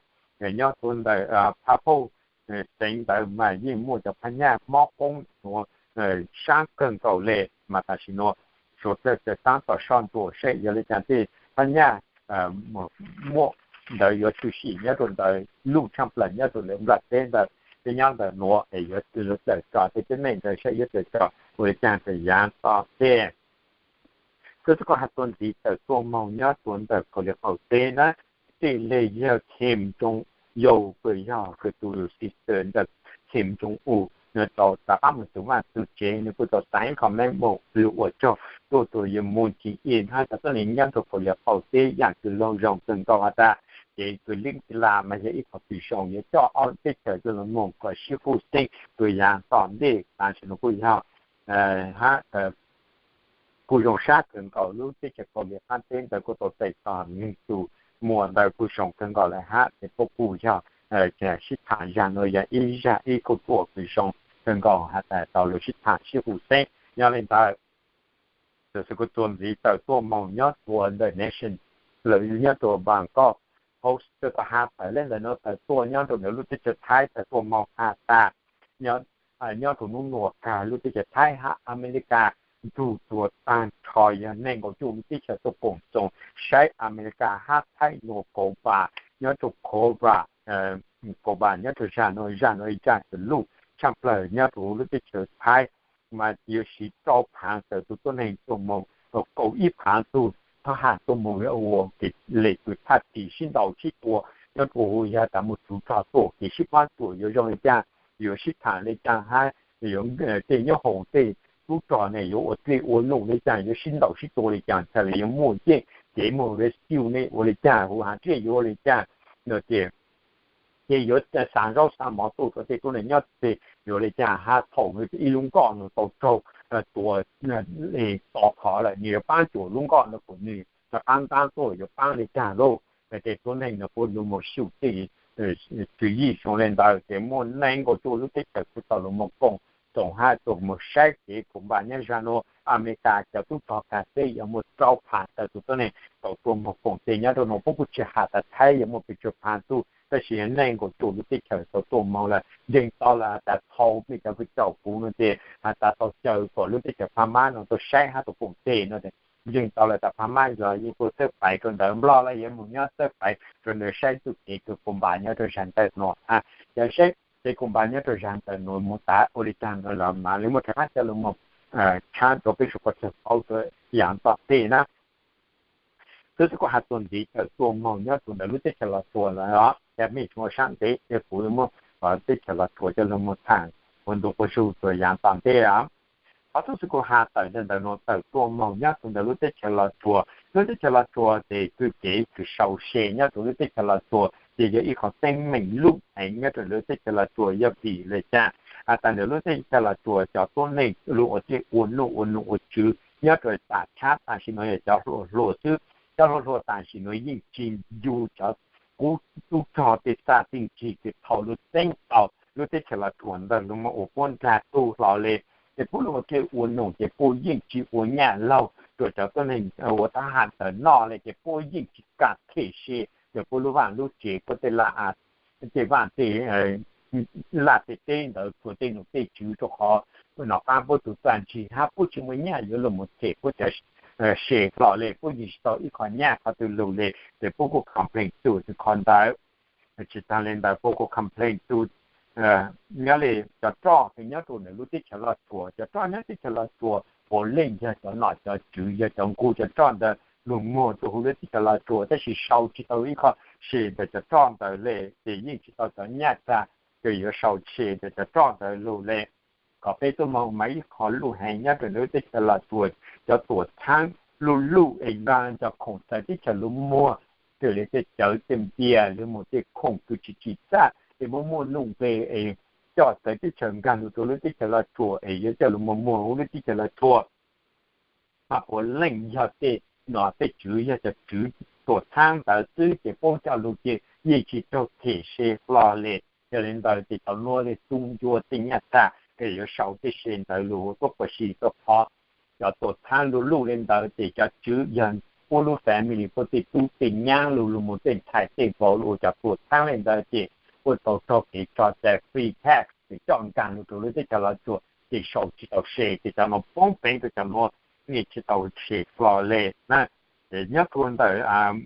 nyob rua ntawm Phaj Pau xeev ntawd mas yeej muaj cov phab nyaj mob qoob nuav sab kawg nkaus le mas tam sim nuav suav txhawj txhawj taab tom soj ntsuam saib yog le caag tej phab nyaj muaj ntawd yuav tshwm sim nyob rua ntawd luj tshaaj plawg nyob rua ntawm nplaj teb ntawd. Tej nyob ntawm nuav es yuav tawm tso tej teeb meem ntawd saib yuav tawm tso ua le caag rua yaav tom ntej. Txhua txhua has txuas ntxiv tawm tuaj moog nyob rua ntawm Kauslim qaum teb na, tej le yog Kim Jong Un kws yog kws tus sister ntawm Kim Jong Un, nwg tau rov qaab moog txug vaaj txug tsev, nwg kuj tau saib comment moog lug ua tsaug tuaj tus yuav moog ci i hab cov tuab neeg nyob rua Kauslim qaum teb yaam kws laug zoo kawg nkaus has tas kev kws leej txiv las mas yog ib qhov kws zoo yuav coj ob teb chaws coj lug moog kom sib hu xeeb rua yaav tom ntej. Tam sim nuav kuj yog hab kuj zoo sab kawg nkaus lub teb chaws Kauslim qaab teb ntawd kuj tau txais tog nwg tus muam ntawd kuj zoo kawg nkaus lawm hab ces puab kuj yog sib thaam zag nuav yog ib zag ib kauj ruam kws zoo kawg nkaus has tas tau lug sib thaam sib hu xeeb. Nyob le ntawd txhua txhua kuj txuas ntxiv tawm tuaj moog nyob rua ntawm Nation, lawv nyob rua Bangkok Post txhua txhua has tawm le ntawm nuav tawm tuaj nyob rua ntawm lub teb chaws Thaib tawm tuaj moog has tas nyob rua nub nuav kag lub teb chaws Thaib hab Amelikas nrug txuas taag nrho yog neeg nkaum cuaj lub teb chaws tuaj koom txoos saib Amelikas hab Thaib nuav Cuba, nyob rua Cuba, Cuba nyob rua zag nuav, zag nuav ib zag kws luj tshaaj plawg nyob rua lub teb chaws Thaib mas yuav siv rau phaav tawm tug tuab neeg tuaj moog, kaum ib phaav tug thab ham tuaj moog ua kev le kws thaj tim sib ntaus sib tua nyob rua huv yog tas moog tsuv rog tuaj kev sib pab tuam yuav zoo le caag, yuav sib thaam le caag hab yuav tej nyob hoom tej tub rog ne yuav ua dlej ua looj le caag, yuav sib ntaus sib tua le caag, txhad le yuav muaj yeej kev moog rescue ne ua le caag, huv haav riaj yuav ua le caag no ces ces yuav xa zaub xa mov tuaj rua tej tuab neeg nyob txeg yuav le caag hab thaum nwg ib lub nkoj nwg tau raug tua to qhov lawm nwg yuav paab cuam lub nkoj no kuas nwg rov qaab ntaab tuaj yuav paab le caag lauj. Ces tuab neeg no puab lug moog xyum tej tswv yim zoo le ntawd ces muaj neeg nkaum cuaj lub teb chaws kuj tau lug moog koom txoos hab txuas moog saib kev koom npaam nyob zag nuav Amelikas cov tub rog kag teb yog muaj rau phaav tawm tug tuab neeg tau tuaj moog koom txoos nyob rua nuav. Puab kuj tsis has tas Thaib yog muaj pes tsawg phaav tug tab sis yog neeg nkaum cuaj lub teb chaws tau tuaj moog lawm. Ntseeg tau lawm has tas thaum mej cov kws caum kuv no ces has tas tau caw kom lub teb chaws Phab Mab no tau saib hab tau koom txoos no, ntseeg tau lawm tas Phab Mab yog yeej tuaj txhawb pais rua ntawd, Nplog los yuav moog nyob txhawb pais rua ntawd saib txuj kev kws koom npaam nyob rua zag ntawm nuav. Yog saib kev koom npaam nyob rua zag ntawm nuav moog tas ua le caag no los mam le muaj rov qaab coj lug moog tshab rua peb suav pov tseg paub rua yaav tom ntej na. Txhua txhua kuj has txuas ntxiv tawm tuaj moog nyob rua ntawm lub teb chaws Los Tsuas lawm os. Yog mej tsis muaj sab ntev yog kuv muab teb chaws Los Tsuas coj lug moog thaam ua ntu quas zug rua yaav tom ntej os. Qhov txhua txhua kuj has tawm ntawm nuav tawm tuaj moog nyob rua ntawm lub teb chaws Los Tsuas. Lub teb chaws Los Tsuas ces txuj kev kws sau se nyob rua lub teb chaws Los Tsuas ces yog ib qhov teeb meem luj heev nyob rua lub teb chaws Los Tsuas yog vim le caag has tas ntawm lub teb chaws Los Tsuas cov tuab neeg luag ua tej ua nuj ua num ua tswv nyob rau tam tshab tam sim no yog cov hluas hluas xwb. Cov hluas hluas tam sim no yeej tsis ncu cov kub tub rog tej xaj tej ntsig ces thaum luag txeeb tau lub teb chaws Los Tsuas ntawd luag muab ua puab nrag tug hlo le, ces puab luag ua tej ua num ces puab yeej tsis ua nyaj laug rau cov tuab neeg ua thab ham ntawd noj le, ces puab yeej tsis kam them se rau puab lub vaj lub tsev, puab tej laj tej vaj tej laj tej teb ntawd txhua tej num tej tswv rau qhov nom qab puab tus txaj ntsig hab puab tsis muaj nyaj yuav luag mus them puab cov se hlo le, puab yeej tsis tau ib qho nyaj qhov twg lug le, ces puab kuj complain txug qhov ntawd. Tsis tas le ntawd puab kuj complain txug nyob li cov roj nyob rau ntawm lub teb chaws Los Tsuas, cov roj nyob teb chaws Los Tsuas puav leej yog cov nom cov tswv yog cov nqug cov roj ntawd luag muag rau huv lub teb chaws Los Tsuas, tab sis sau tsis tau ib qho se ntawm cov roj ntawd le, ces yeej tsis tau cov nyaj txag ces yuav sau se ntawm cov roj ntawd lug le. Kom peb tuaj moog mas ib qho luj heev nyob rau lub teb chaws Los Tsuas, cov tuam txhaab luj luj es nqa cov khoom txawv teb chaws luag muag, raws li tej cawv tej npias luag muag tej khoom kws tsis tsim txaj es muaj muaj nuj nqes es coj txawv teb chaws nkaag lug rau lub teb chaws Los Tsuas es yuav coj lug muag muag huv lub teb chaws Los Tsuas. Mas puav leej yog tej nom tej tswv yog cov tswv tuam txhaab ntawd xwb ces puab coj lug ces yeej tsis raug them se hlo le. Yog li ntawd ces cov nuav le tu ncua tej nyaj txag es yuav sau tej se ntawd lug tuab quas si tuaj qhov cov tuam txhaab luj luj le ntawd ces cov tswv yog puab lub family puab tej tub tej nyaab lug lug mus tej ntxhais tej vauv lug ua cov tuam txhaab le ntawd ces puab tau raug kev tso cai free tax ces coj nkaag lug rau lub teb chaws Los Tsuas ces sau tsis tau se ces cov nuav poob peev rau cov nuav, yeej tsis tau se hlo le na. Ces nyob rua ntawm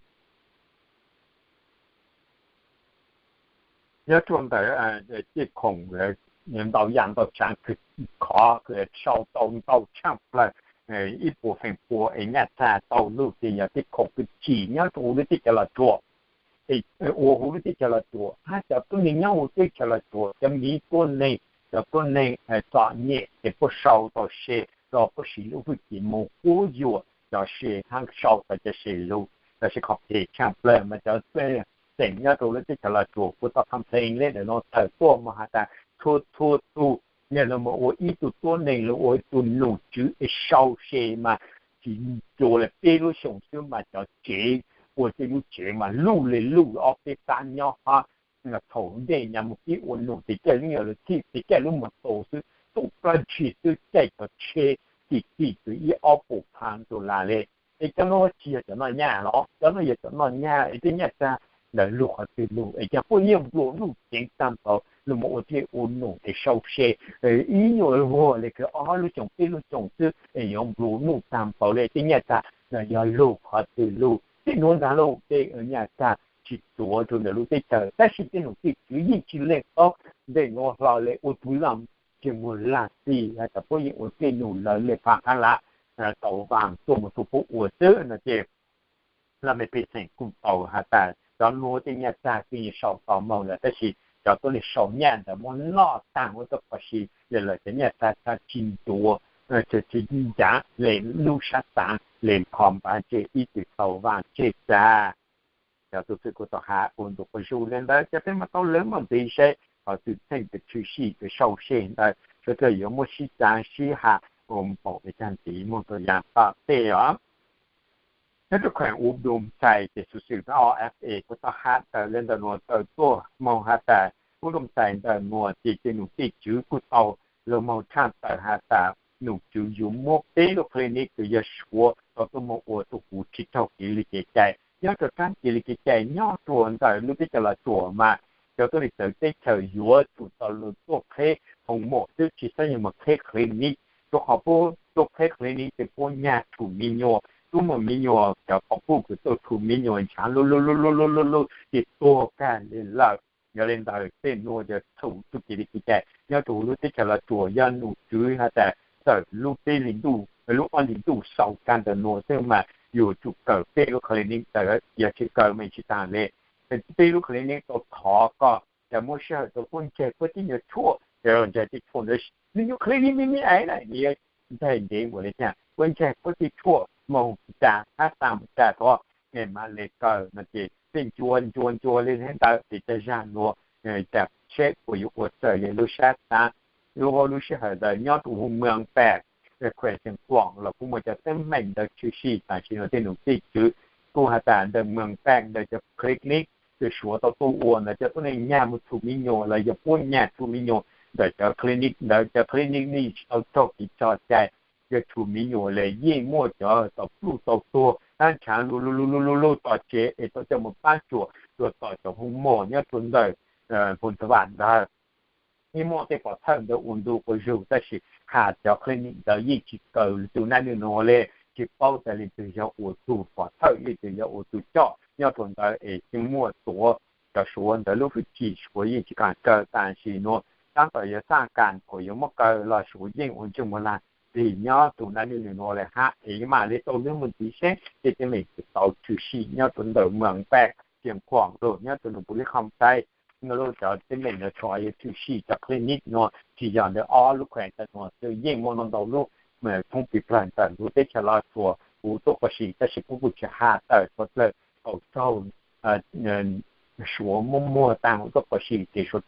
nyob rua ntawm tej khoom ntau yam ntau tsaav kws khov sau tau ntau tshaaj plawg ib puas feem pua es nyaj txag tau lug ces yog tej khoom kws chim nyob rua huv lub teb chaws Los Tsuas. Ua huv lub teb chaws Los Tsuas hab cov tuab neeg nyob huv teb chaws Los Tsuas, cov miv tuab neeg, cov tuab neeg txom nyem ces puab sau tau se rua puab siv lub hwj chim moog quab yuam cov se hab sau tau cov se lug. Tab sis qhov phem tshaaj plawg mas cov xeem nyob rua lub teb chaws Los Tsuas kuv tau complain le ntawm nuav tawm tuaj moog has tas txhua txhua tug yog lug moog ua ib tug tuab neeg lug ua ib tug num tswv es sau se mas tsis ncu le peb lub xyoo xwb mas cov tsev ua tej lub tsev mas luj le luj ob peb pab nyob hab thaum ntej nyam moog pib ua num ces caij lub nyuas lug thij ces caij lub moog tau xwb, tuj plab ntshis xwb, caij cov tsheb thij thij txug ib ob puas phav dollar le. Es cov nuav tsis yog cov noj nyaj los? Cov nuav yog cov noj nyaj es tej nyaj txag ntawd lug qhov twg lug es cov puab yeej nplua nuj ceev taag npaum lug moog ua tej ua num es sau se ib nyuas vuag le kws ob lub xyoos peb lub xyoos xwb es yuav nplua nuj taag npaum le tej nyaj txag ntawd yog lug qhov twg lug? Tej nuav ntag lauj, tej nyaj txag tsis tuav rua ntawm lub teb chaws tab sis tej num tej tswv yeej tsis leej paub ntej nuav hlo le ua tug laj tsis muaj laj txij has tas puab yeej ua tej num lawv le pha qab lam tau vaaj tuaj moog rua puab ua xwb no ces laj mej pej xeem kuj tau has tas cov nuav tej nyaj txag kws yeej sau tau moog lawm tab sis cov tuab neeg sau nyaj ntawd muab noj taag ua tuab quas si le lawm cov nyaj txag txag tsis ncuav tsis ncav le lub sab xaav le kho npav tseg ib txwm tau vaaj tseg txag. Cov tug xwb kuv tau has ua ntu quas zug le ntawd ces peb mam tau lawv muaj ntxiv seb qhov txwm txheej txwm tshwm sim kws sau se ntawd suav dlawg yuav muaj sib xaav sib has ua npaum le caag ntxiv moog rua yaam tom tej os. Nyob rua kheem U Doo Xais ces xuv xwm O F A kuj tau has tawm le ntawm nuav tawm tuaj moog has tas U Doo Xais ntawm nuav ces tej num tej tswv kuj tau lug moog tshaj tawm has tas num tswv yuav muab peb lub clinic kws yog Suav tau tuaj moog ua tug huv tsis raug kev li kev cai. Nyob rua saab kev li kev cai nyob rua ntawm lub teb chaws Los Tsuas mas cov tuab neeg txawv teb chaws yuav tsum tau lug tuaj qheb hoo mom xwb tsis xaav yog moog qheb clinic, rua qhov puab tuaj qheb clinic ces puab nyag rhuv miv nyuas, tub muaj miv nyuas cov quas puj kws tuaj rhuv miv nyuas ntshaav luj luj luj luj luj luj luj ces tuag kag le lawm. Yog le ntawd tej nuav yog txhum tug kev li kev cai nyob rua huv lub teb chaws Los Tsuas yog num tswv has tas txawm lub peb hlis ntuj lub ob hlis ntuj xaus kag ntawm nuav xwb mas yuav tsum kawm peb lub clinic ntawd, yog tsis kawm mas tsis taag le. Peb lub clinic tau thov koj tas muab sij hawm rua puab ntseeg puab tej nyuas tshuaj, tas ntseeg tej tshuaj ntawd, nws nyuas clinic me me ais na, ntseeg ntev npaum le caag puab ntseeg puab tej tshuaj moog tas hab tas mus tas rua, mam le kawm no ces peb ncua ncua ncua le ntawd ces tag zag nuav tas seb puas yuav ua txawm le lub sab xaav. lub hauv lub sij hawm ntawd nyob rau hu Mws Paj, Khuees Xeev Khuam los kuj muaj cov teeb meem ntawd tshwm sim. Tam sim no tej num tej tswv kuj has tas ntawm Mws Paj ntawd cov clinic uas Suav tau tuaj ua ntawd cov tuab neeg nyag mus thum me nyuam los yog puab nyag thum me nyuam ntawm cov clinic ntawd, cov clinic nej tsis tau raug kev tso cai, yog thum me nyuam los yeej muaj cov tau pluj tau tuag, tab ntshav lug lug lug lug lug tom tsev es tau coj mus pab tsuam rua tom cov hoo mog nyob rua ntawm Phu Ntha Vam ntawd. Yeej muaj tej pov thawj ntawd ua ntu quas zug, tab sis has cov clinic ntawd yeej tsis kaw tus nab nwg nuav le, tsis paub tas leej twg yog ua tus pov thawj, leej twg yog ua tus coj nyob rua ntawd es yeej muaj tuav cov Suav ntawd lub hwj chim, Suav yeej tsis kaam kaw. Tam sim nuav tab tom yuav xaj kas kuas yuav muab kaw los Suav yeej ua ntsej muag lag tig nyob tus nab nwg nuav le hab es mam le tau nub mus ntxiv seb tej teeb meem tau tshwm sim nyob rua ntawm Mws Paj, Xeev Khuam lug nyob rua num Phu Li Khoo Thaib. Lub cov teeb meem nuav tsuas yog tshwm sim cov clinic nuav, tsis yog ntawm ob lub khuees ntawm nuav xwb, yeej muaj ntau ntau lub thoob plig plawg ntawm lub teb chaws Los Tsuas huv tuab quas si, tab sis puab kuj tsis has tawm txhua dlawg. Tau raug Suav muab muag taag huv tuab quas si ces cov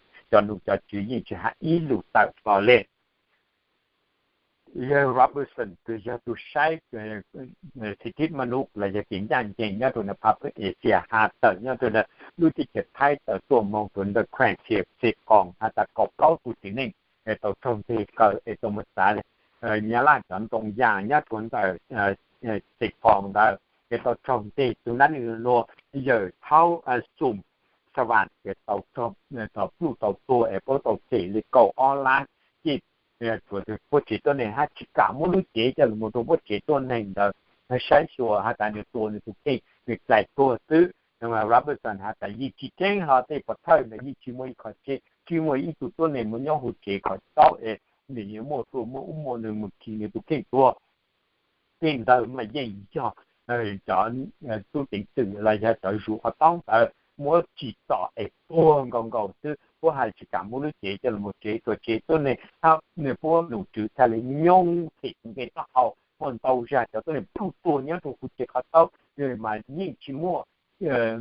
num cov tswv yeej tsis has ib lus tawm hlo le. Yawg Robertson kws yog tus saib thij thib mab nub los yog kev ncaj ncees nyob rua nab phab pwg Asia has tawm nyob rua lub teb chaws Thaib tawm tuaj moog rua ntawm khuees Xeev Khuam has tas kaum plaub tug txiv neej tau raug nteg kaw es tau mus txav Nyab Laj cov ntoo yas nyob rua ntawm Xeev Khuam ntawd es tau raug nteg. Tus nab nwg nuav yawg Thaub Xum Sa Vam ces tau raug pluj tau tuag es puab tau tseg le kaum ob lab ceg rua puab tsev tuab neeg hab tsis kam muab lub cev coj lug mus rua puab tsev tuab neeg ntawd. Saib xyuas has tas nwg tua nwg tus kheej nwg dlais tuag xwb. Robertson has tas yeej tsis keeb hlo, tej pov thawj ntawd yeej tsis muaj ib qho tseeb, tsis muaj ib tug tuab neeg mus nyob huv tsev qhov taub es nws yuav muaj tuaj muab ub muaj nwg mus khi nws tus kheej tuag. Tej ntawd mas yeej yog cov tub ceev xwm los yog cov zuv qhov taub ntawd muab tsim txom es tuag nkaus nkaus xwb. Puab hais tsis kam muab lub cev coj los mus tsev, tua tsev tuab neeg hab nws puab num tswv txhaj le nyob them tus npe taub hau. Muaj ntau zag cov tuab neeg pluj tuag nyob rua huv tsev qhov taub mas yeej tsis muaj,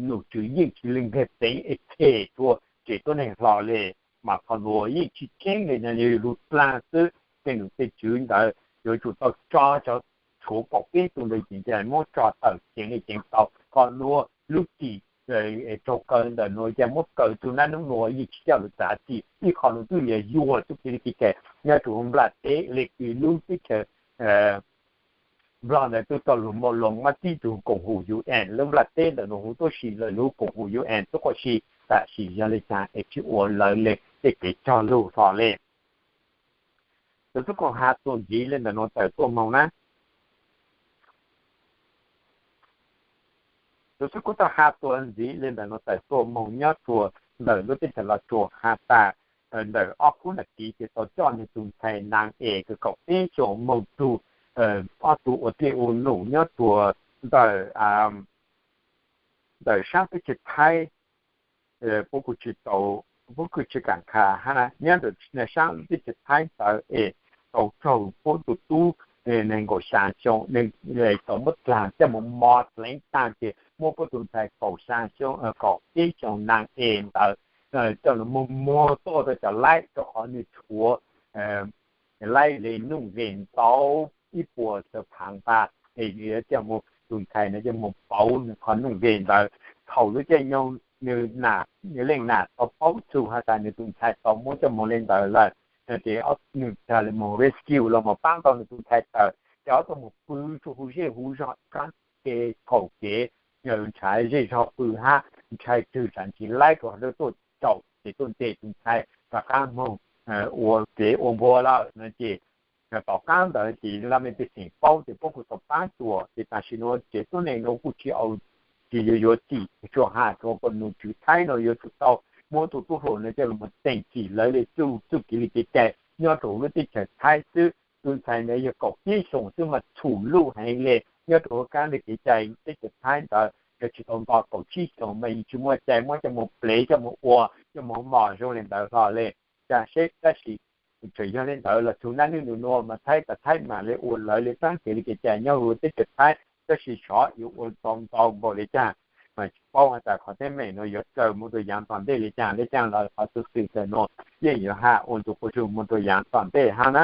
num tswv yeej tsis le nkag teev es them rua tsev tuab neeg hlo le. Mas qhov nuav yeej tsis keeb le, yog lug dlaag xwb. Tej num tej tswv ntawd yuav tsum tau tso cov tshuav kaum peb tug ntawd ces muab tso tawm ceev le ceev tau. Qhov nuav lub tim raug kaw ntawm nuav yog muab kaw tug nab nub nuav yeej tsis coj lug txav txim. Ib qho nuav twb yog yuag txuj kev le kev cai nyob rua huv Nplog teb le kws lub teb chaws Nplog ntawd twb tau lug moog lug mab txib tug koom hum UN, lub Nplog teb ntawm nuav huv tuab si lawm lub koom hum UN tuab quas si. Tam sim yog le caag es tsis ua lawv le tej kev cog lug hlo le. Tus xub kuj has tuaj ntxiv le ntawm nuav tawm tuaj moog na. Tus xub kuj tau has tuaj ntxiv le ntawm nuav tawm tuaj moog nyob rua ntawm lub teb chaws Los Tsuas has tas ntawm ob khub nam kiv ces tau coj nwg tus ntxhais Nag Es kws kaum peb xyoos moog tug ob tug ua dlej ua num nyob rua ntawm ntawm saab teb chaws Thaib. Puab kuj tsis tau, puab kuj tsis kaam qha hab nyob ntawm saab teb chaws Thaib ntawd es tau raug puab tug tub nees nkaum xya xyoo tau muab dlaag coj mus mos dleev taag ces muab puab tug ntxhais kaum xya xyoo, kaum peb xyoos Nag Es ntawd coj lug muag muag tuaj rua cov laib rua qhov nwg tshuav laib le nuj nqes ntau ib puas tawm phaav nqaj es yuav coj mus, tus ntxhais ntawd coj mus pauv nwg qhov nuj nqes ntawd. Thaum lub caij nyoog nwg leej nam tau paub txug has tas nwg tus ntxhais tau muab coj moog le ntawd lawm ces nwg txhad le moog rescue los mus paab tau nwg tus ntxhais tawm, ces ob tug mus pw rua huv zej huv zog qaab kev qaum kev, ntshaw zej zog pw hab ntshai tswg tsam ntsis laib rua qhov tuaj caum ces tuaj nteg tus ntxhais rov qaab moog ua kev ua npua lawm no ces tom qaab ntawd ces laj mej pej xeem paub ces puab kuj tau paab tsuam ces tam sim nuav tsev tuab neeg nuav kuj tsis au tsis yuav yuav txim, tsuas has rua kuas num tswv Thaib nuav yuav tsum tau muab tus tub hluas nuav coj lug mus teem txim lawv le txuj txuj kev le kev cai nyob rua huv lub teb chaws Thaib xwb. Tus ntxhais ntawd yog kaum peb xyoos xwb mas txhum luj heev le nyob rua huv kaab le kev cai teb chaws Thaib ntawd, yog tsis tau nto kaum tsib xyoos mas yeej tsis muaj cai muab coj mus plev coj mus ua coj mus mos zoo le ntawd hlo le. Ca seb tab sis txawm yog le ntawd los txug nab nwg num nuav mas Thaib tas Thaib mam le ua lawv le tsaab kev le kev cai nyob huv teb chaws Thaib, tab sis xyov yuav ua tau ntau npaum le caag. mas tsis paub has tas qhov teeb meem no yuav raws mus rua yaav tom ntej le caag le caag los qhov xov xwm ntawm no yeej yuav has ua ntu quas zug mus rua yaav tom ntej hab na.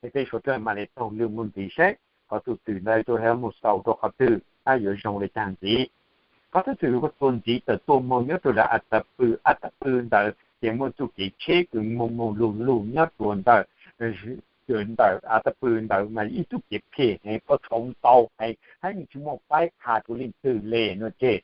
Es peb suav dlawg mam le taug lw mus ntxiv saib qhov xov xwm ntawd yuav mus xaus rua qhov twg hab yuav zoo le caag ntxiv. Qhov xov xwm txuas ntxiv tawm tuaj moog nyob rua ntawm Atajpw, Atajpw ntawd ces muaj txuj kev tsheb kws moog moog lug lug nyob rua ntawm, ntawm Atajpw ntawd mas ib txuj kev phem heev, pob tshauv ntau heev hab yeej tsis muaj paib qha rua leej twg le no ces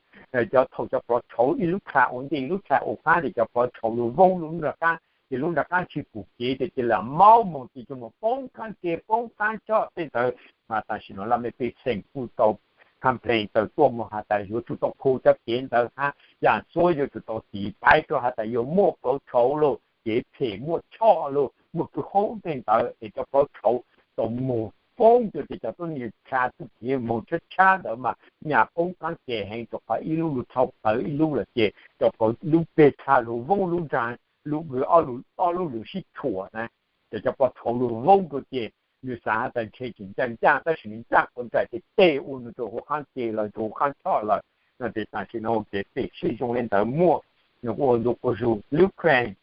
cov thaum cov plov tshauv ib lub dlha ua ntej ib lub dlha ua qaab ces cov plov tshauv lug voob lub nra qaab ces lub nra qaab tsis pum kev ces cia li maub moog ces cov moog poob qaab ke poob qaab choj tej ntawd. Mas tam sim no laj mej pej xeem kuj tau complain tawm tuaj moog has tas yuav tsum tau khu cov kev ntawd hab yaam xuab yuav tsum tau tiv paib rua has tas yuav muaj plov tshauv lug, kev phem muaj choj lug, muaj kws hoob tej ntawd es cov plov tshauv tau moog poob rua ces cov tuab neeg dlha txuj kev moog tshab tshab ntawd mas nyam poob qaab ke heev rua qhov ib lub lug thau plawv ib lub lawm ces cov plov lub peg dlha lug voob lub nra, lub ob lub lug sib tshuam na ces cov plov tshauv lug voob rua ces nwg xaav has tas ntshe tsis ncaaj ncaaj tab sis nwg ncaaj kuas nraim tes tes ua nwg rua huv qaab ke lawm rua huv qaab choj lawm no ces tam sim no kev phem sib zoo le ntawd muaj, nwg ua ntu quas zug lub khees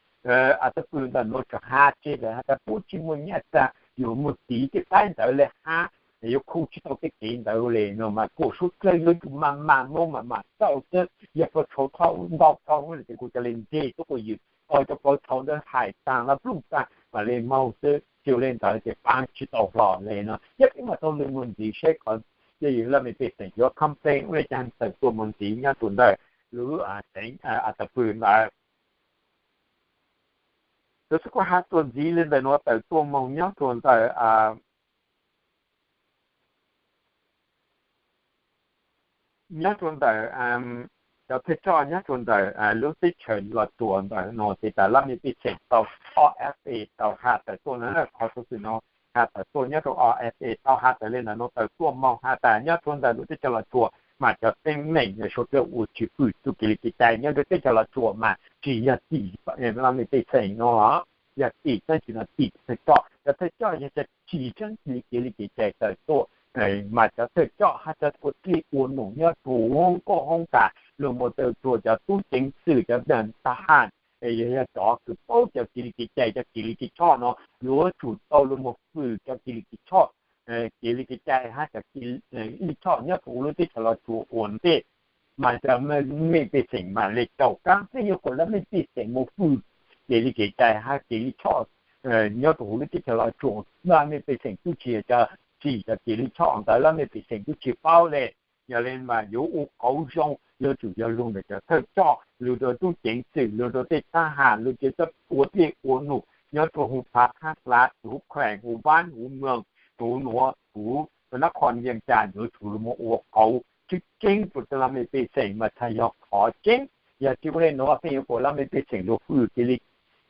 Atajpw ntawm no tseem has tseg lawm has tas puab tsis muaj nyaj tag yuav muaj tiv tej paib ntawd le hab yuav khu tsis tau tej kev ntawd le no mas kuas suav dlawg yuav tsum mas mas moog mas mas txaus xwb, yog plov tshauv tau ntau tau ces kuv ca le ntseg tuab quas ywm, cov plov tshauv ntawd hais taag lawm pluj taag mam le moog xwb, tsi le ntawd ces paab tsis tau hlo le no. Yog peb mam taug lw mus ntxiv saib qhov laj mej pej xeem yuav complain ua le caag tawm tuaj mus ntxiv nyob rua ntawm lub teev Atajpw ntawd. Txug xwb kuv has tuaj ntxiv le ntawm nuav tawm tuaj moog nyob rua ntawm, nyob rua ntawm cov thawj coj nyob rua ntawm lub teb chaws Los Tsuas ntawm no ces tas laj mej pej xeem tau O F A tau has tawm tuaj na, qhov xov xwm no has tawm tuaj nyob rua O F A tau has tawm le ntawm no tawm tuaj moog has tas nyob rua ntawm lub teb chaws Los Tsuas mas cov teeb meem suav dlawg ua tsis fwm txuj kev li kev cai nyob rua teb chaws Los Tsuas mas tsis yog tim laj mej pej xeem no, yog tim tseeb tsi no tim thawj coj, cov thawj coj yog cov tsim tseeb kev li kev cai tawm tuaj mas cov thawj coj hab cov ua dlej ua num nyob rua hoob koj hoob tas lug moog tawm rua cov tub ceev xwm cov tag has, yog cov kws paub cov kev li kev cai cov kev li kev choj no yuav tsum tau lug moog fwm cov kev li kev choj, kev li kev cai hab cov kev li choj nyob rua huv lub teb chaws Los Tsuas ua ntej. Mas cov mej pej xeem mam le tau kaab peb yuav kom laj mej pej xeem moog fwm kev li kev cai hab kev li choj nyob rua huv lub teb chaws Los Tsuas, laj mej pej xeem tub tsis yog cov tsim cov kev li choj ntawd laj mej pej xeem tub tsis paub le. Yog le mas yuav ua qauv zoo yuav tsum yog lug ntawm cov thawj coj, lug rua tub ceev xwm, lug rua tej thab has, lug rua cov ua dlej ua num nyob rua huv Phav Thab Hlav, huv Khuees, huv Vab, huv Moos, huv nuav, huv Nab Khon Vias Cas yuav tsum lug moog ua qauv tseeb tseeb rua laj mej pej xeem mas txhad yog qhov tseeb. Yog tsi ua le nuav peb yuav kom laj mej pej xeem lug fwm kev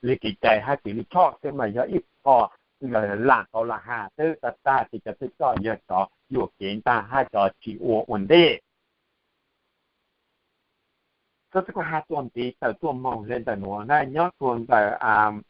li kev cai hab kev li choj xwb mas yog ib qho laam tau laam has xwb, tag tag ces cov thawj coj yog cov yuam kev ntag hab cov tsis ua ua ntej. Txug xwb kuv has tuaj ntxiv tawm tuaj moog le ntawm nuav na, nyob rua ntawm,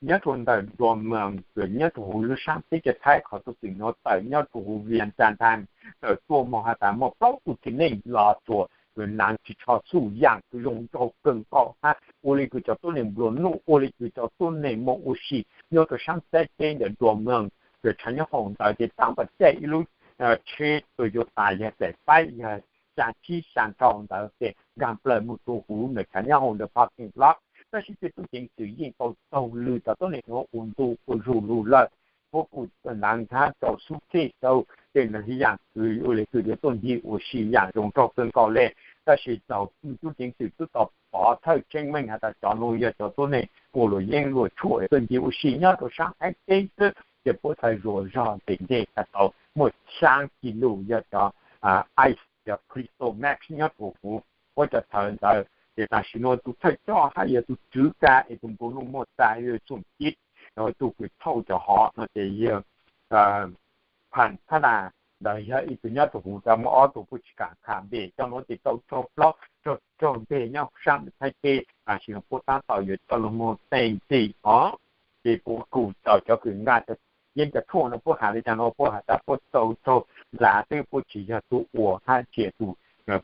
nyob rua ntawm Dua Moos kws nyob rua huv lub saab teb chaws Thaib, qhov xov xwm nuav tawm nyob rua huv Vias Cas Thaib, tawm tuaj moog has tas muaj plaub tug txiv neej Los Tsuas kws naav tsis tsho xuj yaam kws zoo nraug kawg nkaus hab ua le kws cov tuab neeg nplua nuj, ua le kws cov tuab neeg moog ua si nyob rua saab teb teb ntawm Dua Moos kws tshav nyob hoom ntawd ces taab pas caij ib lub tsheb Toyota yog daim paib yog xyaa tsib xyaa rau ntawd ces nkaag plawg moog rua huv ntawm tshav nyob hoom ntawm parking lot. Tab sis tej tub ceev xwm yeej tau taug lw cov tuab neeg nuav ua ntu ua zug lug lawm. Puab kuj naav nthab rau xub thej rau tej yaam kws ua le kws yuav tuaj ncig ua si yaam zoo nraug kawg nkaus le. Tab sis thaum tub ceev xwm twb tau pov thawj tseeb meej has tas cov nuav yog cov tuab neeg ua luam yeeb luam tshuam tuaj ncig ua si nyob rua saab Thaib teb xwb ces puab txhad zuas zog ntxim ntxim tas tau muaj xyaa kis lus yog cov ice, cov crystal meth nyob rua huv puab cov thawv ntawd. Ces tam sim nuav tus thawj coj hab yog tus tswv kav es tus nplua nuj muaj tag yog Xoom Cib, tug kws thauj cov hov no ces yog Pham Thab Nas, ntawd yog ib tug nyob rua huv, cov muaj ob tug puab tsis kam tham npe. Cov nuav ces tau raug plaub raug raug nteg nyob saab Thaib teb, tam sim nuav puab taab tom yuav coj lug moog teem txim os. Ces puab kuj tau cov kws nqa yeeb cov tshuaj no puab has le caag no puab has tas puab tau raug ntav xwb, puab tsis yog tug ua hab tsis yog tug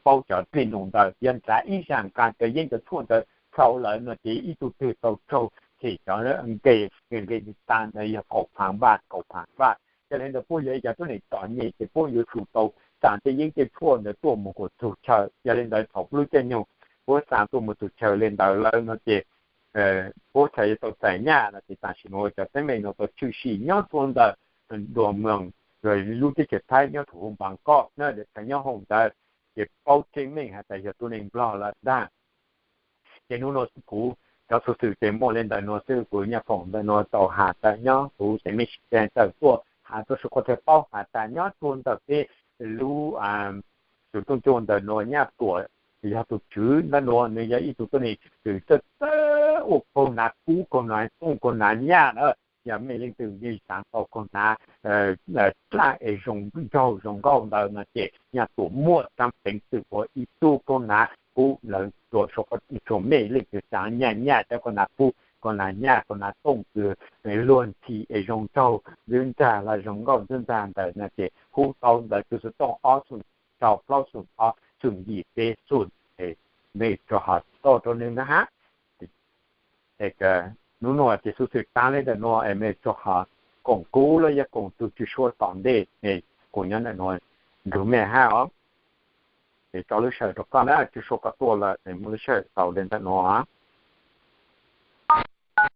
paub cov dej num ntawd, yog nrad ib zaj nqa cov yeeb cov tshuaj ntawd txhaum lawm no ces ib tug twg tau raug them cov nqe, nqe tas ntawd yog kaum phav vaj, kaum phav vaj. Yog li ntawd puab yog ib cov tuab neeg txom nyem ces puab yuav tsum tau xa tej yeeb tej tshuaj ntawd tuaj mus kuas txug chaw. Yog li ntawd thaum lub caij nyoog puab xa tuaj mus txug chaw li ntawd lawm no ces puab txhad yuav tau txais nyaj no ces tam sim no cov teeb meem no tau tshwm sim nyob rua ntawm dua moos, lub teb chaws Thaib nyob rua huv Npas Koj na, txhad nyob hauv ntawd ces paub tseeb meej has tas yog tuab neeg Nplog lawm ntag. Ces nub nua kuv cov xuv xwm ces muaj li ntawm nua xwb, kuv nyaj foom ntawm nua tau has tas nyob huv ces mej sib teg tawm tuaj has rua sawv khuas thiaj paub has tas nyob rua ntawm peb lub tus tooj cua ntawm nua Nyaj Tuam, yog tus tswv ntawm nua nws yog ib tug tuab neeg kws txawj txawj ua kaug hnav kub, kaug hnav tooj, kaug hnav nyaj na. Yog mej leej twg yeej xaav tau kaug hnav dlaab es zoo nraug zoo nkauj ntawd no ces Nyaj Tuam muaj tsaab peev xwm ua ib tug kaug hnav kub lawm rua, rua mej leej twg xaav nyaj, nyaj cov kaug hnav kub, kaug hnav nyaj, kaug hnav tooj kws luag ntxhi es zoo nraug, ntxwb ntxag los zoo nkauj ntxwb ntxag ntawd no ces hu tau ntawm tswv xov tooj ob xoom rau plaub xoom ob xoom yim peb xoom, mej rua ho txhaj tau rua nwg na hab. Nub nua ces xuv xwm taag le ntawm nua es mej rua ho koom kuv los yog koom tug tswv suab tom ntej, kuv nyob ntawm nua nrug mej hab os. Es rau lub sij hawm rua koj na, tswv suab koj tuaj lawm es muaj lub sij hawm tau le ntawm nua.